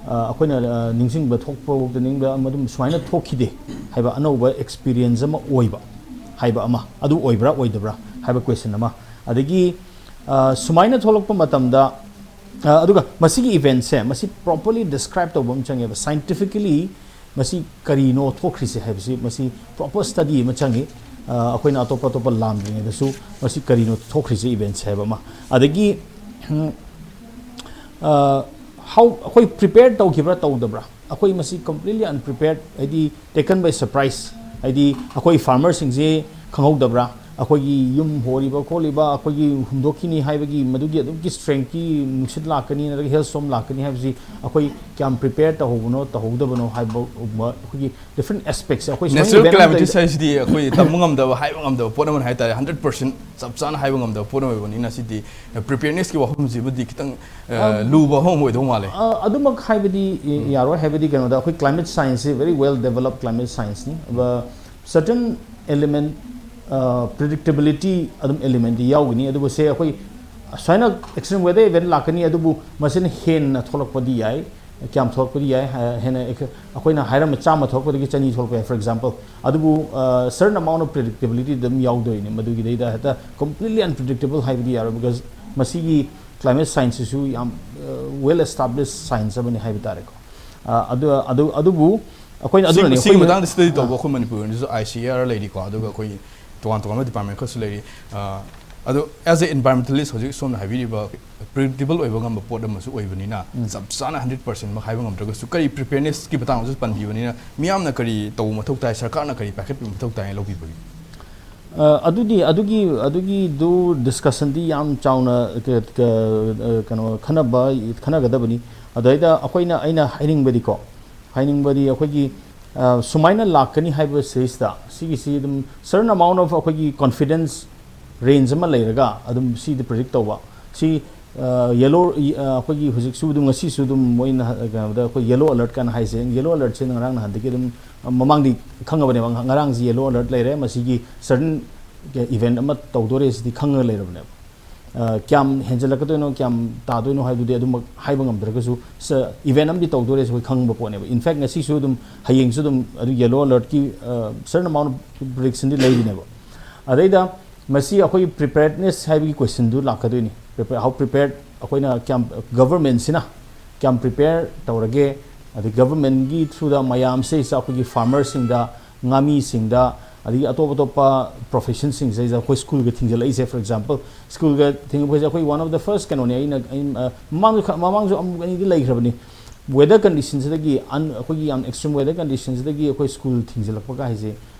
ꯑ, ꯑꯩꯈꯣꯏꯅ, ꯑ, ꯅꯤꯡꯁꯤꯡꯕ ꯊꯣꯛꯄ ꯐꯥꯎꯗ ꯅꯤꯡꯕ ꯑꯃ ꯑꯗꯨꯝ ꯁꯨꯃꯥꯏꯅ ꯊꯣꯛꯈꯤꯗꯦ ꯍꯥꯏꯕ ꯑꯅꯧꯕ experience ꯑꯃ ꯑꯣꯏꯕ ꯍꯥꯏꯕ ꯑꯃ, ꯑꯗꯨ ꯑꯣꯏꯕ꯭ꯔꯥ ꯑꯣꯏꯗꯕ꯭ꯔꯥ ꯍꯥꯏꯕ question ꯑꯃ꯫ ꯑꯗꯒꯤ, ꯑ, ꯁꯨꯃꯥꯏꯅ ꯊꯣꯛꯂꯛꯄ ꯃꯇꯝꯗ, ꯑ, ꯑꯗꯨꯒ ꯃꯁꯤꯒꯤ eventꯁꯦ ꯃꯁꯤ properly describe ꯇꯧꯕ ꯑꯃ ꯆꯪꯉꯦꯕ, scientifically ꯃꯁꯤ ꯀꯔꯤꯅꯣ ꯊꯣꯛꯈ꯭ꯔꯤꯁꯦ ꯍꯥꯏꯕꯁꯤ ꯃꯁꯤ proper study ꯑꯃ ꯆꯪꯉꯤ꯫ ꯑ, ꯑꯩꯈꯣꯏꯅ ꯑꯇꯣꯞꯄ ꯑꯇꯣꯞꯄ ꯂꯥꯝꯗ꯭ꯔꯤꯉꯩꯗꯁꯨ ꯃꯁꯤ ꯀꯔꯤꯅꯣ ꯊꯣꯛꯈ꯭ꯔꯤꯁꯦ eventꯁꯦ ꯍꯥꯏꯕ ꯑꯃ꯫ ꯑꯗꯒꯤ, ꯎꯝ, ꯑ, how, ꯑꯩꯈꯣꯏ prepare ꯇꯧꯈꯤꯕ꯭ꯔꯥ ꯇꯧꯗꯕ꯭ꯔꯥ? ꯑꯩꯈꯣꯏ ꯃꯁꯤ completely unprepared, ꯍꯥꯏꯗꯤ taken by surprise, ꯍꯥꯏꯗꯤ ꯑꯩꯈꯣꯏ farmerꯁꯤꯡꯁꯦ ꯈꯪꯍꯧꯗꯕ꯭ꯔꯥ? ꯑꯩꯈꯣꯏꯒꯤ ꯌꯨꯝ ꯍꯣꯔꯤꯕ ꯈꯣꯠꯂꯤꯕ, ꯑꯩꯈꯣꯏꯒꯤ ꯍꯨꯝꯗꯣꯛꯈꯤꯅꯤ ꯍꯥꯏꯕꯒꯤ ꯃꯗꯨꯒꯤ ꯑꯗꯨꯝꯒꯤ strengthꯀꯤ ꯅꯨꯡꯁꯤꯠ ꯂꯥꯛꯀꯅꯤ ꯅꯠꯇ꯭ꯔꯒ hailstorm ꯂꯥꯛꯀꯅꯤ ꯍꯥꯏꯕꯁꯤ ꯑꯩꯈꯣꯏ ꯀꯌꯥꯝ prepare ꯇꯧꯍꯧꯕꯅꯣ ꯇꯧꯍꯧꯗꯕꯅꯣ ꯍꯥꯏꯕꯒꯨꯝꯕ ꯑꯩꯈꯣꯏꯒꯤ different aspectsꯁꯦ ꯑꯩꯈꯣꯏ ꯁꯨꯃꯥꯏꯅ natural event ꯑꯃ calamity ꯂꯩ- ꯍꯥꯏꯁꯤꯗꯤ ꯑꯩꯈꯣꯏ ꯇꯝꯕ ꯉꯝꯗꯕ, ꯍꯥꯏꯕ ꯉꯝꯗꯕ ꯄꯣꯠ ꯑꯃꯅꯤ ꯍꯥꯏꯇꯥꯔꯦ꯫ Hundred percent ꯆꯞ ꯆꯥꯅ ꯍꯥꯏꯕ ꯉꯝꯗꯕ ꯄꯣꯠ ꯑꯃ ꯑꯣꯏꯕꯅꯤꯅ ꯁꯤꯗꯤ preparednessꯀꯤ ꯋꯥꯐꯝꯁꯤꯃꯗꯤ ꯈꯤꯇꯪ, ꯑ, ꯑꯝ, ꯂꯨꯕ ꯑꯃ ꯑꯣꯏꯗꯧ ꯃꯥꯜꯂꯦ꯫ ꯑ, ꯑꯗꯨꯃꯛ ꯍꯥꯏꯕꯗꯤ ꯌꯥꯔꯣꯏ, ꯍꯥꯏꯕꯗꯤ ꯀꯩꯅꯣꯗ ꯑꯩꯈꯣꯏ climate scienceꯁꯦ very well developed climate scienceꯅꯤ꯫ ꯑꯗꯨꯒ certain element, ꯑ, predictability ꯑꯗꯨꯝ elementꯇꯤ ꯌꯥꯎꯒꯅꯤ꯫ ꯑꯗꯨꯕꯨ ꯁꯦ ꯑꯩꯈꯣꯏ ꯁꯨꯃꯥꯏꯅ extreme weather event ꯂꯥꯛꯀꯅꯤ, ꯑꯗꯨꯕꯨ ꯃꯁꯤꯅ ꯍꯦꯟꯅ ꯊꯣꯛꯂꯛꯄꯗꯤ ꯌꯥꯏ꯫ ꯀꯌꯥꯝ ꯊꯣꯛꯂꯛꯄꯗꯤ ꯌꯥꯏ? ꯍꯦꯟꯅ ꯑꯩꯈꯣꯏꯅ ꯍꯥꯏꯔꯝꯕ ꯆꯥꯝꯃ ꯊꯣꯛꯂꯛꯄꯗꯒꯤ ꯆꯅꯤ ꯊꯣꯛꯂꯛꯄ ꯌꯥꯏ, for example꯫ ꯑꯗꯨꯕꯨ, ꯑ, certain amount of predictability ꯑꯗꯨꯝ ꯌꯥꯎꯗꯣꯏꯅꯤ꯫ ꯃꯗꯨꯒꯤꯗꯩꯗ ꯍꯦꯛꯇ completely unpredictable ꯍꯥꯏꯕꯗꯤ ꯌꯥꯔꯣꯏ, because ꯃꯁꯤꯒꯤ climate scienceꯁꯤꯁꯨ ꯌꯥꯝ, ꯑ, well established science ꯑꯃꯅꯤ ꯍꯥꯏꯕ ꯇꯥꯔꯦꯀꯣ꯫ ꯑ, ꯑꯗꯨ, ꯑꯗꯨ, ꯑꯗꯨꯕꯨ ꯑꯩꯈꯣꯏꯅ, ꯁꯤ-, ꯑꯗꯨꯅꯅꯤ ꯁꯤꯒꯤ ꯑꯩꯈꯣꯏꯅ ꯃꯇꯥꯡꯗ study ꯇꯧꯕ ꯑ꯫ ꯑꯩꯈꯣꯏ ꯃꯅꯤꯄꯨꯔꯒꯤꯁꯨ I C A R ꯂꯩꯔꯤꯀꯣ, ꯑꯗꯨꯒ ꯑꯩꯈꯣꯏ ꯇꯣꯉꯥꯟ ꯇꯣꯉꯥꯟꯕ department ꯈꯔꯁꯨ ꯂꯩꯔꯤ꯫ ꯑ, ꯑꯗꯣ as a environmentalist ꯍꯧꯖꯤꯛ ꯁꯣꯝꯅ ꯍꯥꯏꯕꯤꯔꯤꯕ predictable ꯑꯣꯏꯕ ꯉꯝꯕ ꯄꯣꯠ ꯑꯃꯁꯨ ꯑꯣꯏꯕꯅꯤꯅ, ꯎꯝ꯫ ꯆꯞ ꯆꯥꯅ hundred percent ꯃꯛ ꯍꯥꯏꯕ ꯉꯝꯗ꯭ꯔꯒꯁꯨ ꯀꯔꯤ preparednessꯀꯤ ꯃꯇꯥꯡꯗꯁꯨ ꯄꯟꯕꯤꯕꯅꯤꯅ ꯃꯤꯌꯥꯝꯅ ꯀꯔꯤ ꯇꯧꯕ ꯃꯊꯧ ꯇꯥꯏ, ꯁꯔꯀꯥꯔꯅ ꯀꯔꯤ ꯄꯥꯏꯈꯠꯄ ꯃꯊꯧ ꯇꯥꯏ ꯂꯧꯕꯤꯕꯒꯤ? ꯑ, ꯑꯗꯨꯗꯤ, ꯑꯗꯨꯒꯤ, ꯑꯗꯨꯒꯤꯗꯨ discussionꯗꯤ ꯌꯥꯝ ꯆꯥꯎꯅ, ꯀ-, ꯀ-, ꯑ, ꯀꯩꯅꯣ, ꯈꯟꯅꯕ, ꯈꯟꯅꯒꯗꯕꯅꯤ꯫ ꯑꯗꯩꯗ ꯑꯩꯈꯣꯏꯅ, ꯑꯩꯅ ꯍꯥꯏꯅꯤꯡꯕꯗꯤꯀꯣ, ꯍꯥꯏꯅꯤꯡꯕꯗꯤ ꯑꯩꯈꯣꯏꯒꯤ, ꯑ, ꯁꯨꯃꯥꯏꯅ ꯂꯥꯛꯀꯅꯤ ꯍꯥꯏꯕ ꯁꯤꯗꯩꯁꯤꯗ, ꯁꯤꯒꯤꯁꯤ ꯑꯗꯨꯝ certain amount of ꯑꯩꯈꯣꯏꯒꯤ confidence ꯔꯦꯟꯖ ꯑꯃ ꯂꯩꯔꯒ ꯑꯗꯨꯝ ꯁꯤꯗꯤ ꯄ꯭ꯔꯤꯗꯤꯛ ꯇꯧꯕ꯫ ꯁꯤ ꯌꯦꯂꯣ, ꯑꯩꯈꯣꯏꯒꯤ ꯍꯧꯖꯤꯛꯁꯨ ꯑꯗꯨꯝ, ꯉꯁꯤꯁꯨ ꯑꯗꯨꯝ ꯃꯣꯏꯅ ꯀꯩꯅꯣꯗ ꯑꯩꯈꯣꯏ ꯌꯦꯂꯣ ꯑꯂꯔꯠ ꯀꯥꯏꯅ ꯍꯥꯏꯁꯦ, ꯌꯦꯂꯣ ꯑꯂꯔꯠꯁꯦ ꯉꯔꯥꯡ ꯅꯍꯥꯟꯗꯒꯤ ꯑꯗꯨꯝ ꯃꯃꯥꯡꯗꯤ ꯈꯪꯉꯕꯅꯦꯕ꯫ ꯉꯔꯥꯡꯁꯤ ꯌꯦꯂꯣ ꯑꯂꯔꯠ ꯂꯩꯔꯦ, ꯃꯁꯤꯒꯤ ꯁꯔꯇꯟ ꯏꯚꯦꯟ ꯑꯃ ꯇꯧꯗꯣꯔꯦ ꯁꯤꯗꯤ ꯈꯪꯉꯒ ꯂꯩꯔꯕꯅꯦꯕ꯫ ꯀꯌꯥꯝ ꯍꯦꯟꯖꯜꯂꯛꯀꯗꯣꯏꯅꯣ, ꯀꯌꯥꯝ ꯇꯥꯗꯣꯏꯅꯣ ꯍꯥꯏꯕꯗꯨꯗꯤ ꯑꯗꯨꯃꯛ ꯍꯥꯏꯕ ꯉꯝꯗ꯭ꯔꯒꯁꯨ, ꯏꯚꯦꯟ ꯑꯃꯗꯤ ꯇꯧꯗꯣꯔꯦꯁꯦ ꯑꯩꯈꯣꯏ ꯈꯪꯕ ꯄꯣꯠꯅꯦꯕ꯫ ꯏꯟꯐꯦꯛ ꯉꯁꯤꯁꯨ ꯑꯗꯨꯝ, ꯍꯌꯦꯡꯁꯨ ꯑꯗꯨꯝ ꯑꯗꯨ ꯌꯦꯂꯣ ꯑꯂꯔꯠꯀꯤ ꯁꯔꯇꯟ ꯑꯃꯥꯎꯟ ꯑꯣꯐ ꯄ꯭ꯔꯤꯗꯤꯛꯁꯟꯗꯤ ꯂꯩꯔꯤꯅꯦꯕ꯫ ꯑꯗꯩꯗ ꯃꯁꯤ ꯑꯩꯈꯣꯏꯒꯤ ꯄ꯭ꯔꯤꯄꯦꯌꯔꯗꯅꯦꯁ ꯍꯥꯏꯕꯒꯤ ꯀꯣꯏꯁꯟꯗꯨ ꯂꯥꯛꯀꯗꯣꯏꯅꯤ꯫ ꯄ꯭ꯔꯤꯄꯦꯌꯔ, ꯍꯥꯎ ꯄ꯭ꯔꯤꯄꯦꯌꯔ ꯑꯩꯈꯣꯏꯅ ꯀꯌꯥꯝ, ꯒꯚꯔꯟꯃꯦꯟꯁꯤꯅ ꯀꯌꯥꯝ ꯄ꯭ꯔꯤꯄꯦꯌꯔ ꯇꯧꯔꯒꯦ, ꯑꯗꯩ ꯒꯚꯔꯟꯃꯦꯟꯒꯤ ꯊ꯭ꯔꯨꯗ ꯃꯌꯥꯝꯁꯦ ꯑꯩꯈꯣꯏꯒꯤ ꯐꯥꯔꯃꯔꯁꯤꯡꯗ, ꯉꯥꯃꯤꯁꯤꯡꯗ, ꯑꯗꯒꯤ ꯑꯇꯣꯞ ꯑꯇꯣꯞꯄ ꯄ꯭ꯔꯣꯐꯦꯁꯟꯁꯤꯡꯁꯤꯗ ꯑꯩꯈꯣꯏ ꯁ꯭ꯀꯨꯜꯒ ꯊꯤꯡꯖꯤꯜꯂꯛꯏꯁꯦ꯫ ꯐꯣꯔ ꯑꯦꯛꯖꯥꯝꯄꯜ, ꯁ꯭ꯀꯨꯜꯒ ꯊꯤꯡꯕꯁꯦ ꯑꯩꯈꯣꯏ ꯋꯥꯟ ꯑꯣꯐ ꯗ ꯐꯥꯔꯁ ꯀꯩꯅꯣꯅꯦ꯫ ꯑꯩꯅ, ꯑꯩ, ꯑ, ꯃꯃꯥꯡꯁꯨ ꯈ-, ꯃꯃꯥꯡꯁꯨ ꯑꯃꯨꯛ ꯑꯅꯤꯗꯤ ꯂꯩꯈ꯭ꯔꯕꯅꯤ꯫ ꯋꯦꯗꯔ ꯀꯟꯗꯤꯁꯟꯁꯤꯗꯒꯤ, ꯑꯟ-, ꯑꯩꯈꯣꯏꯒꯤ ꯌꯥꯝ ꯑꯦꯛꯁꯇ꯭ꯔꯤꯝ ꯋꯦꯗꯔ ꯀꯟꯗꯤꯁꯟꯁꯤꯗꯒꯤ ꯑꯩꯈꯣꯏ ꯁ꯭ꯀꯨꯜ ꯊꯤꯡꯖꯤꯜꯂꯛꯄ ꯀꯥꯏꯁꯦ,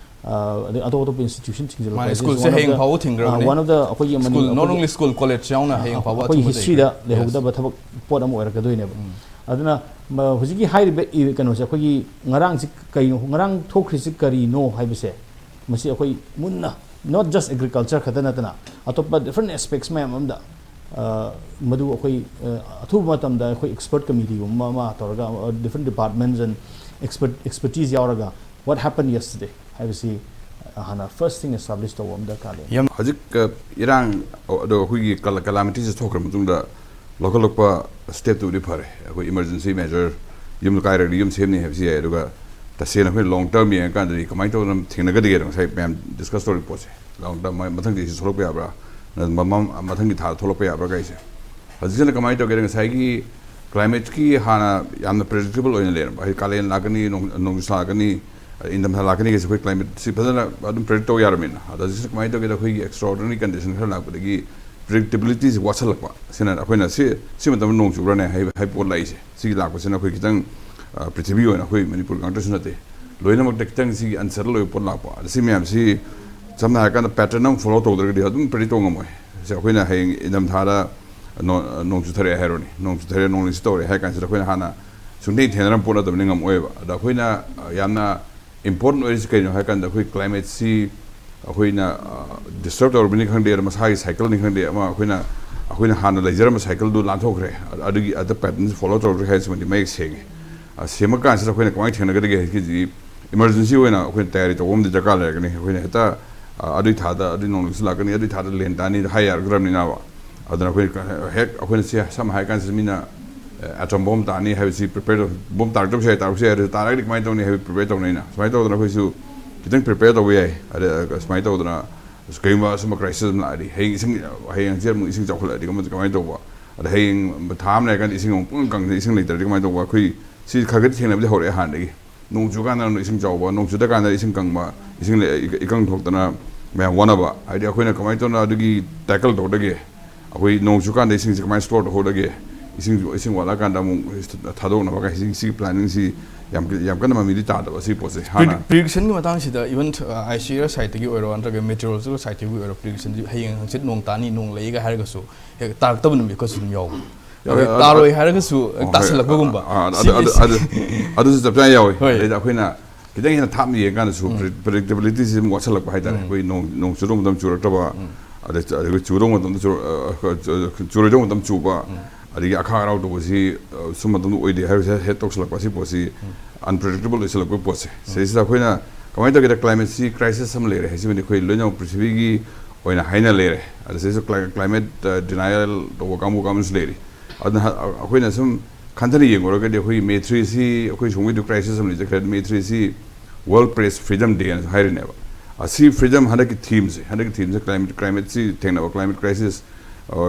ꯑ, ꯑꯗꯩ ꯑꯇꯣꯞ ꯑꯇꯣꯞꯄ ꯏꯟꯁꯇꯤꯇ꯭ꯌꯨꯁꯟ ꯊꯤꯡꯖꯤꯜꯂꯛꯄ ꯃꯥꯅꯦ, ꯍꯥꯏꯁꯦ, ꯁ꯭ꯀꯨꯜꯁꯦ one of ꯍꯌꯦꯡ the, ꯐꯥꯎꯕ ꯊꯤꯡꯈ꯭ꯔꯕꯅꯤ꯫ ꯑ, one of the ꯑꯩꯈꯣꯏꯒꯤ ꯃꯅꯤ-, ꯁ꯭ꯀꯨꯜ, not ꯑꯩꯈꯣꯏꯒꯤ, only ꯁ꯭ꯀꯨꯜ, ꯀꯣꯂꯦꯖ ꯌꯥꯎꯅ ꯑ, ꯍꯌꯦꯡ ꯐꯥꯎꯕ ꯑꯩꯈꯣꯏꯒꯤ ꯑꯊꯤꯡꯕꯗ ꯍꯤꯁꯇ꯭ꯔꯤꯗ ꯌꯦꯡꯈ꯭ꯔꯦ꯫ Yes. ꯂꯩꯍꯧꯗꯕ ꯊꯕꯛ ꯄꯣꯠ ꯑꯃ ꯑꯣꯏꯔꯛꯀꯗꯣꯏꯅꯦꯕ꯫ ꯎꯝ꯫ ꯑꯗꯨꯅ ꯃ-, ꯍꯧꯖꯤꯛꯀꯤ ꯍꯥꯏꯔꯤꯕ ꯏ-, ꯀꯩꯅꯣꯁꯦ ꯑꯩꯈꯣꯏꯒꯤ ꯉꯔꯥꯡꯁꯤ ꯀꯩꯅꯣ, ꯉꯔꯥꯡ ꯊꯣꯛꯈ꯭ꯔꯤꯁꯤ ꯀꯔꯤꯅꯣ ꯍꯥꯏꯕꯁꯦ, ꯃꯁꯤ ꯑꯩꯈꯣꯏ ꯃꯨꯟꯅ, not just agriculture ꯈꯛꯇ ꯅꯠꯇꯅ ꯑꯇꯣꯞꯄ different aspects ꯃꯌꯥꯝ ꯑꯃꯗ, ꯑ, ꯃꯗꯨ ꯑꯩꯈꯣꯏ, ꯑ, ꯑꯊꯨꯕ ꯃꯇꯝꯗ ꯑꯩꯈꯣꯏ expert committeeꯒꯨꯝꯕ ꯑꯃ ꯇꯧꯔꯒ, ꯑ, different departments and expert, expertise ꯌꯥꯎꯔꯒ what happened yesterday ꯍꯥꯏꯕꯁꯤ ꯍꯥꯟꯅ first thing establish ꯇꯧꯕ ꯑꯃ ꯗꯔꯀꯥꯔ ꯂꯩ꯫ ꯌꯥꯝ ꯍꯧꯖꯤꯛ, ꯑ, ꯏꯔꯥꯡ, ꯑꯗꯣ ꯑꯩꯈꯣꯏꯒꯤ ꯀꯂꯥ-, calamityꯁꯦ ꯊꯣꯛꯈ꯭ꯔ ꯃꯇꯨꯡꯗ ꯂꯧꯈꯠꯂꯛꯄ stepꯇꯨꯕꯨꯗꯤ ꯐꯔꯦ꯫ ꯑꯩꯈꯣꯏ emergency measure, ꯌꯨꯝ ꯀꯥꯏꯔꯒꯗꯤ ꯌꯨꯝ ꯁꯦꯝꯅꯤ ꯍꯥꯏꯕꯁꯤ ꯌꯥꯏ, ꯑꯗꯨꯒ ꯇꯁꯦꯡꯅ ꯑꯩꯈꯣꯏ long term ꯌꯦꯡꯉꯀꯥꯟꯗꯗꯤ ꯀꯃꯥꯏꯅ ꯇꯧꯗꯅ ꯊꯦꯡꯅꯒꯗꯒꯦꯗꯣ ꯉꯁꯥꯏ ꯃꯌꯥꯝ discuss ꯇꯧꯔꯤꯕ ꯄꯣꯠꯁꯦ꯫ Long term ꯃ-, ꯃꯊꯪ ꯆꯍꯤꯁꯤ ꯊꯣꯛꯂꯛꯄ ꯌꯥꯕ꯭ꯔꯥ, ꯅ-, ꯃꯃꯥꯡ, ꯃꯊꯪꯒꯤ ꯊꯥꯗ ꯊꯣꯛꯂꯛꯄ ꯌꯥꯕ꯭ꯔꯥ ꯀꯥꯏꯁꯦ꯫ ꯍꯧꯖꯤꯛꯁꯤꯅ ꯀꯃꯥꯏꯅ ꯇꯧꯒꯦꯗ, ꯉꯁꯥꯏꯒꯤ climateꯀꯤ ꯍꯥꯟꯅ ꯌꯥꯝꯅ predictable ꯑꯣꯏꯅ ꯂꯩꯔꯝꯕ, ꯍꯥꯏꯗꯤ ꯀꯥꯂꯦꯟ ꯂꯥꯛꯀꯅꯤ, ꯅꯣꯡ-, ꯅꯣꯡꯖꯨ ꯂꯥꯛꯀꯅꯤ, ꯏꯪꯊꯝꯊꯥ ꯂꯥꯛꯀꯅꯤ ꯀꯥꯏꯁꯦ ꯑꯩꯈꯣꯏ climateꯁꯤ ꯐꯖꯅ ꯑꯗꯨꯝ predict ꯇꯧ ꯌꯥꯔꯝꯃꯤꯅ꯫ ꯑꯗꯣ ꯍꯧꯖꯤꯛꯁꯤꯅ ꯀꯃꯥꯏꯅ ꯇꯧꯒꯦꯗ, ꯑꯩꯈꯣꯏꯒꯤ extraordinary condition ꯈꯔ ꯂꯥꯛꯄꯗꯒꯤ predictabilityꯁꯤ ꯋꯥꯠꯁꯜꯂꯛꯄ꯫ ꯁꯤꯅ ꯑꯩꯈꯣꯏꯅ ꯁꯤ, ꯁꯤ ꯃꯇꯝꯗ ꯅꯣꯡ ꯆꯨꯕ꯭ꯔꯥꯅꯦ ꯍꯥꯏꯕ, ꯍꯥꯏꯕ ꯄꯣꯠ ꯂꯥꯛꯏꯁꯦ꯫ ꯁꯤꯒꯤ ꯂꯥꯛꯄꯁꯤꯅ ꯑꯩꯈꯣꯏ ꯈꯤꯇꯪ, ꯑ, ꯄ꯭ꯔꯤꯊꯤꯕꯤ ꯑꯣꯏꯅ ꯑꯩꯈꯣꯏ ꯃꯅꯤꯄꯨꯔ ꯉꯥꯛꯇꯁꯨ ꯅꯠꯇꯦ, ꯂꯣꯏꯅꯃꯛꯇ ꯈꯤꯇꯪ ꯁꯤꯒꯤ unsettle ꯑꯣꯏꯕ ꯄꯣꯠ ꯂꯥꯛꯄ꯫ ꯑꯗ ꯁꯤ ꯃꯌꯥꯝꯁꯤ ꯁꯝꯅ ꯍꯥꯏꯔꯀꯥꯟꯗ pattern ꯑꯃ follow ꯇꯧꯗ꯭ꯔꯒꯗꯤ ꯑꯗꯨꯝ predict ꯇꯧ ꯉꯝꯃꯣꯏ꯫ ꯁꯤ ꯑꯩꯈꯣꯏꯅ ꯍꯌꯦꯡ ꯏꯪꯊꯝꯊꯥꯗ ꯅꯣ-, ꯅꯣꯡ ꯆꯨꯊꯔꯛꯑꯦ ꯍꯥꯏꯔꯣꯅꯦ, ꯅꯣꯡ ꯆꯨꯊꯔꯛꯑꯦ, ꯅꯣꯡ ꯂꯤꯁꯤ ꯇꯧꯔꯦ ꯍꯥꯏ ꯀꯥꯟꯁꯤꯗ ꯑꯩꯈꯣꯏꯅ ꯍꯥꯟꯅ ꯁꯨꯡꯊꯦꯡ ꯊꯦꯡꯅꯔꯝꯕ ꯄꯣꯠ ꯅꯠꯇꯕꯅꯤꯅ ꯉꯝꯃꯣꯏꯕ꯫ ꯑꯗ ꯑꯩꯈꯣꯏꯅ, ꯑ, ꯌꯥꯝꯅ important ꯑꯣꯏꯔꯤꯁꯤ ꯀꯩꯅꯣ ꯍꯥꯏ ꯀꯥꯟꯗ ꯑꯩꯈꯣꯏ climateꯁꯤ ꯑꯩꯈꯣꯏꯅ ꯗꯤꯁꯇꯔꯕ ꯇꯧꯔꯕꯅꯤ ꯈꯪꯗꯦ, ꯑꯗ ꯃꯁꯥꯒꯤ ꯁꯥꯏꯀꯜꯅꯤ ꯈꯪꯗꯦ, ꯑꯃ ꯑꯩꯈꯣꯏꯅ ꯑꯩꯈꯣꯏꯅ ꯍꯥꯟꯅ ꯂꯩꯖꯔꯝꯕ ꯁꯥꯏꯀꯜꯗꯨ ꯂꯥꯟꯊꯣꯛꯈ꯭ꯔꯦ, ꯑꯗꯨꯒꯤ ꯑꯗ ꯄꯦꯇꯔꯟꯁꯦ ꯐꯣꯂꯣ ꯇꯧꯔꯛꯇ꯭ꯔꯦ ꯍꯥꯏꯕꯁꯤꯃꯗꯤ ꯃꯌꯦꯛ ꯁꯦꯡꯉꯦ꯫ ꯑ, ꯁꯦꯝꯃꯀꯥꯟꯁꯤꯗ ꯑꯩꯈꯣꯏꯅ ꯀꯃꯥꯏꯅ ꯊꯦꯡꯅꯒꯗꯒꯦ ꯍꯥꯏꯕꯁꯤꯗꯤ ꯏꯃꯔꯖꯦꯟꯁꯤ ꯑꯣꯏꯅ ꯑꯩꯈꯣꯏꯅ ꯇꯌꯥꯔꯤ ꯇꯧꯕ ꯑꯃꯗꯤ ꯗꯔꯀꯥꯔ ꯂꯩꯔꯒꯅꯤ꯫ ꯑꯩꯈꯣꯏꯅ ꯍꯦꯛꯇ, ꯑ, ꯑꯗꯨꯏ ꯊꯥꯗ ꯑꯗꯨꯏ ꯅꯣꯡ ꯅꯨꯡꯁꯤꯠ ꯂꯥꯛꯀꯅꯤ, ꯑꯗꯨꯏ ꯊꯥꯗ ꯂꯦꯟ ꯇꯥꯅꯤꯗ ꯍꯥꯏ ꯌꯥꯔꯛꯇ꯭ꯔꯕꯅꯤꯅꯕ꯫ ꯑꯗꯨꯅ ꯑꯩꯈꯣꯏ ꯍꯦꯛ ꯑꯩꯈꯣꯏꯅ ꯁꯤ ꯁꯝꯅ ꯍꯥꯏꯔ ꯀꯥꯟꯁꯤꯗ ꯃꯤꯅ ꯑꯦꯇꯣꯝ ꯕꯣꯝ ꯇꯥꯅꯤ ꯍꯥꯏꯕꯁꯤ ꯄ꯭ꯔꯤꯄꯦꯌꯔ ꯕꯣꯝ ꯇꯥꯔꯛꯇꯕꯁꯨ ꯌꯥꯏ, ꯇꯥꯔꯛꯄꯁꯨ ꯌꯥꯏ, ꯑꯗꯨ ꯇꯥꯔꯒꯗꯤ ꯀꯃꯥꯏꯅ ꯇꯧꯅꯤ ꯍꯥꯏꯕ ꯄ꯭ꯔꯤꯄꯦꯌꯔ ꯇꯧꯅꯩꯅ꯫ ꯁꯨꯃꯥꯏꯅ ꯇꯧꯗꯅ ꯑꯩꯈꯣꯏꯁꯨ ꯈꯤꯇꯪ ꯄ꯭ꯔꯤꯄꯦꯌꯔ ꯇꯧꯕ ꯌꯥꯏ꯫ ꯑꯗ ꯁꯨꯃꯥꯏꯅ ꯇꯧꯗꯅ ꯀꯔꯤꯒꯨꯝꯕ ꯑꯁꯨꯝꯕ ꯀ꯭ꯔꯥꯏꯁꯤꯁ ꯑꯃ ꯂꯥꯛꯑꯗꯤ, ꯍꯌꯦꯡ ꯏꯁꯤꯡ, ꯍꯌꯦꯡ ꯍꯪꯆꯤꯠ ꯑꯃꯨꯛ ꯏꯁꯤꯡ ꯆꯥꯎꯈꯠꯂꯛꯑꯗꯤ ꯀꯃꯥꯏ-, ꯀꯃꯥꯏꯅ ꯇꯧꯕ? ꯑꯗ ꯍꯌꯦꯡ ꯊꯥ ꯑꯃ ꯂꯩꯔꯀꯥꯟꯗ ꯏꯁꯤꯡ ꯑꯃꯨꯛ ꯄꯨꯡꯀꯪ ꯀꯪꯗꯅ ꯏꯁꯤꯡ ꯂꯩꯇ꯭ꯔꯗꯤ ꯀꯃꯥꯏꯅ ꯇꯧꯕ? ꯑꯩꯈꯣꯏ ꯁꯤ ꯈꯔ ꯈꯔꯗꯤ ꯊꯦꯡꯅꯕꯗꯤ ꯍꯧꯔꯛꯑꯦ ꯍꯥꯟꯅꯗꯒꯤ꯫ ꯅꯣꯡ ꯆꯨꯀꯥꯟꯗ ꯏꯁꯤꯡ ꯆꯥꯎꯕ, ꯅꯣꯡ ꯆꯨꯗꯀꯥꯟꯗ ꯏꯁꯤꯡ ꯀꯪꯕ, ꯏꯁꯤꯡ ꯂꯩ-, ꯏꯀꯪ ꯊꯣꯛꯇꯅ ꯃꯌꯥꯝ ꯋꯥꯅꯕ꯫ ꯍꯥꯏꯗꯤ ꯑꯩꯈꯣꯏꯅ ꯀꯃꯥꯏꯅ ꯇꯧꯅ ꯑꯗꯨꯒꯤ ꯇꯦꯀꯜ ꯇꯧꯗꯒꯦ? ꯑꯩꯈꯣꯏ ꯅꯣꯡ ꯆꯨꯀꯥꯟꯗ ꯏꯁꯤꯡꯁꯤ ꯀꯃꯥꯏꯅ ꯁ꯭ꯇꯣꯔ ꯇꯧꯍꯧꯗꯒꯦ? ꯏꯁꯤꯡ, ꯏꯁꯤꯡ ꯋꯥꯠꯂꯛꯑꯀꯥꯟꯗ ꯑꯃꯨꯛ ꯊꯥꯗꯣꯛꯅꯕ ꯀꯥꯏ, ꯁꯤꯒꯤ, ꯁꯤꯒꯤ ꯄ꯭ꯂꯥꯅꯤꯡꯁꯤ ꯌꯥꯝ, ꯌꯥꯝ ꯀꯟꯅ ꯃꯃꯤꯗꯤ ꯇꯥꯗꯕ ꯁꯤ ꯄꯣꯠꯁꯦ ꯍꯥꯟꯅ꯫ ꯄ꯭ꯔꯤꯗꯤꯛꯁꯟꯒꯤ ꯃꯇꯥꯡꯁꯤꯗ ꯏꯚꯟ ꯑꯥꯏ ꯁꯤ ꯑꯥꯔ ꯁꯥꯏꯠꯇꯒꯤ ꯑꯣꯏꯔꯣ ꯅꯠꯇ꯭ꯔꯒ ꯃꯦꯇꯤꯑꯣꯔꯣꯂꯣꯖꯤꯀꯦꯜ ꯁꯥꯏꯠꯇꯒꯤ ꯑꯣꯏꯔꯣ, ꯄ꯭ꯔꯤꯗꯤꯛꯁꯟꯁꯤ ꯍꯌꯦꯡ ꯍꯪꯆꯤꯠ ꯅꯣꯡ ꯇꯥꯅꯤ, ꯅꯣꯡ ꯂꯩꯒ ꯍꯥꯏꯔꯒꯁꯨ ꯍꯦꯛ ꯇꯥꯔꯛꯇꯕ ꯅꯨꯃꯤꯠꯀꯁꯨ ꯑꯗꯨꯝ ꯌꯥꯎꯕ꯫ ꯌꯥꯎꯋꯦ, ꯑꯗꯨ, ꯇꯥꯔꯣꯏ ꯍꯥꯏꯔꯒꯁꯨ ꯍꯦꯛ ꯑꯣ, ꯍꯣꯏ, ꯇꯥꯁꯤꯜꯂꯛꯄꯒꯨꯝꯕ꯫ ꯑꯥ, ꯑꯗꯨ, ꯁꯤꯒꯤ-, ꯑꯗꯨ, ꯁꯤ-, ꯑꯗꯨ, ꯑꯗꯨꯁꯨ ꯆꯞ ꯆꯥꯅ ꯌꯥꯎꯋꯤ꯫ ꯍꯣꯏ꯫ ꯑꯗꯩꯗ ꯑꯩꯈꯣꯏꯅ ꯈꯤꯇꯪ ꯍꯦꯟꯅ ꯊꯥꯞꯅ ꯌꯦꯡꯀꯥꯟꯗꯁꯨ ꯄ꯭ꯔꯤꯗꯤꯛꯇꯦꯕꯤꯂꯤꯇꯤꯁꯤ ꯑꯗꯨꯝ ꯋꯥꯠꯁꯜꯂꯛꯄ ꯍꯥꯏꯇꯥꯔꯦ꯫ ꯑꯩꯈꯣꯏ ꯅꯣꯡ, ꯅꯣꯡ ꯆꯨꯗꯧꯕ ꯃꯇꯝ ꯆꯨꯔꯛꯇꯕ, ꯑꯗꯩ ꯑꯗꯨꯒ ꯆꯨꯗꯧꯕ ꯃꯇꯝꯗ ꯆꯨꯔ-, ꯑ, ꯑ, ꯆꯨꯔꯣꯏꯗꯧꯕ ꯃꯇꯝ ꯆꯨꯕ, ꯑꯗꯒꯤ ꯑꯈꯥꯛ ꯑꯔꯥꯎ ꯇꯧꯕꯁꯤ, ꯑ, ꯁꯨꯝ ꯃꯇꯝꯗ ꯑꯣꯏꯗꯦ ꯍꯥꯏꯕꯁꯦ ꯍꯦꯛ ꯇꯧꯁꯜꯂꯛꯄ, ꯑꯁꯤ ꯄꯣꯠꯁꯤ ꯑꯟꯄ꯭ꯔꯤꯗꯤꯛꯇꯦꯕꯜ ꯑꯣꯏꯁꯜꯂꯛꯄꯒꯤ ꯄꯣꯠꯁꯦ꯫ ꯁꯤꯗꯩꯁꯤꯗ ꯑꯩꯈꯣꯏꯅ ꯀꯃꯥꯏꯅ ꯇꯧꯒꯦꯗ, ꯀ꯭ꯂꯥꯏꯃꯦꯠꯁꯤ ꯀ꯭ꯔꯥꯏꯁꯤꯁ ꯑꯃ ꯂꯩꯔꯦ ꯍꯥꯏꯁꯤꯃꯗꯤ ꯑꯩꯈꯣꯏ ꯂꯣꯏꯅꯃꯛ ꯄ꯭ꯔꯤꯊꯤꯕꯤꯒꯤ ꯑꯣꯏꯅ ꯍꯥꯏꯅ ꯂꯩꯔꯦ꯫ ꯑꯗ ꯁꯤꯗꯩꯁꯤꯗ ꯀ꯭ꯂꯥꯏ-, ꯀ꯭ꯂꯥꯏꯃꯦꯠ, ꯑ, ꯗꯤꯅꯥꯏꯌꯦꯜ ꯇꯧꯕ ꯀꯥꯡꯕꯨ ꯀꯥꯡꯕꯨꯁꯨ ꯂꯩꯔꯤ꯫ ꯑꯗꯨꯅ ꯍ-, ꯑꯩꯈꯣꯏꯅ ꯁꯨꯝ ꯈꯟꯊꯅ ꯌꯦꯡꯉꯨꯔꯒꯗꯤ ꯑꯩꯈꯣꯏ ꯃꯦ ꯊ꯭ꯔꯤꯁꯤ ꯑꯩꯈꯣꯏ ꯁꯣꯝꯒꯤꯗꯤ ꯀ꯭ꯔꯥꯏꯁꯤꯁ ꯑꯃ ꯂꯩꯖꯈ꯭ꯔꯦ, ꯃꯦ ꯊ꯭ꯔꯤꯁꯤ ꯋꯥꯔꯜ ꯄ꯭ꯔꯦꯁ ꯐ꯭ꯔꯤꯗꯝ ꯗꯦ ꯍꯥꯏꯅꯁꯨ ꯍꯥꯏꯔꯤꯅꯦꯕ꯫ ꯑꯁꯤ ꯐ꯭ꯔꯤꯗꯝ ꯍꯟꯗꯛꯀꯤ ꯊꯤꯝꯁꯦ, ꯍꯟꯗꯛꯀꯤ ꯊꯤꯝꯁꯦ ꯀ꯭ꯂꯥꯏꯃꯦꯠ, ꯀ꯭ꯂꯥꯏꯃꯦꯠꯁꯤ ꯊꯦꯡꯅꯕ, climate crisis,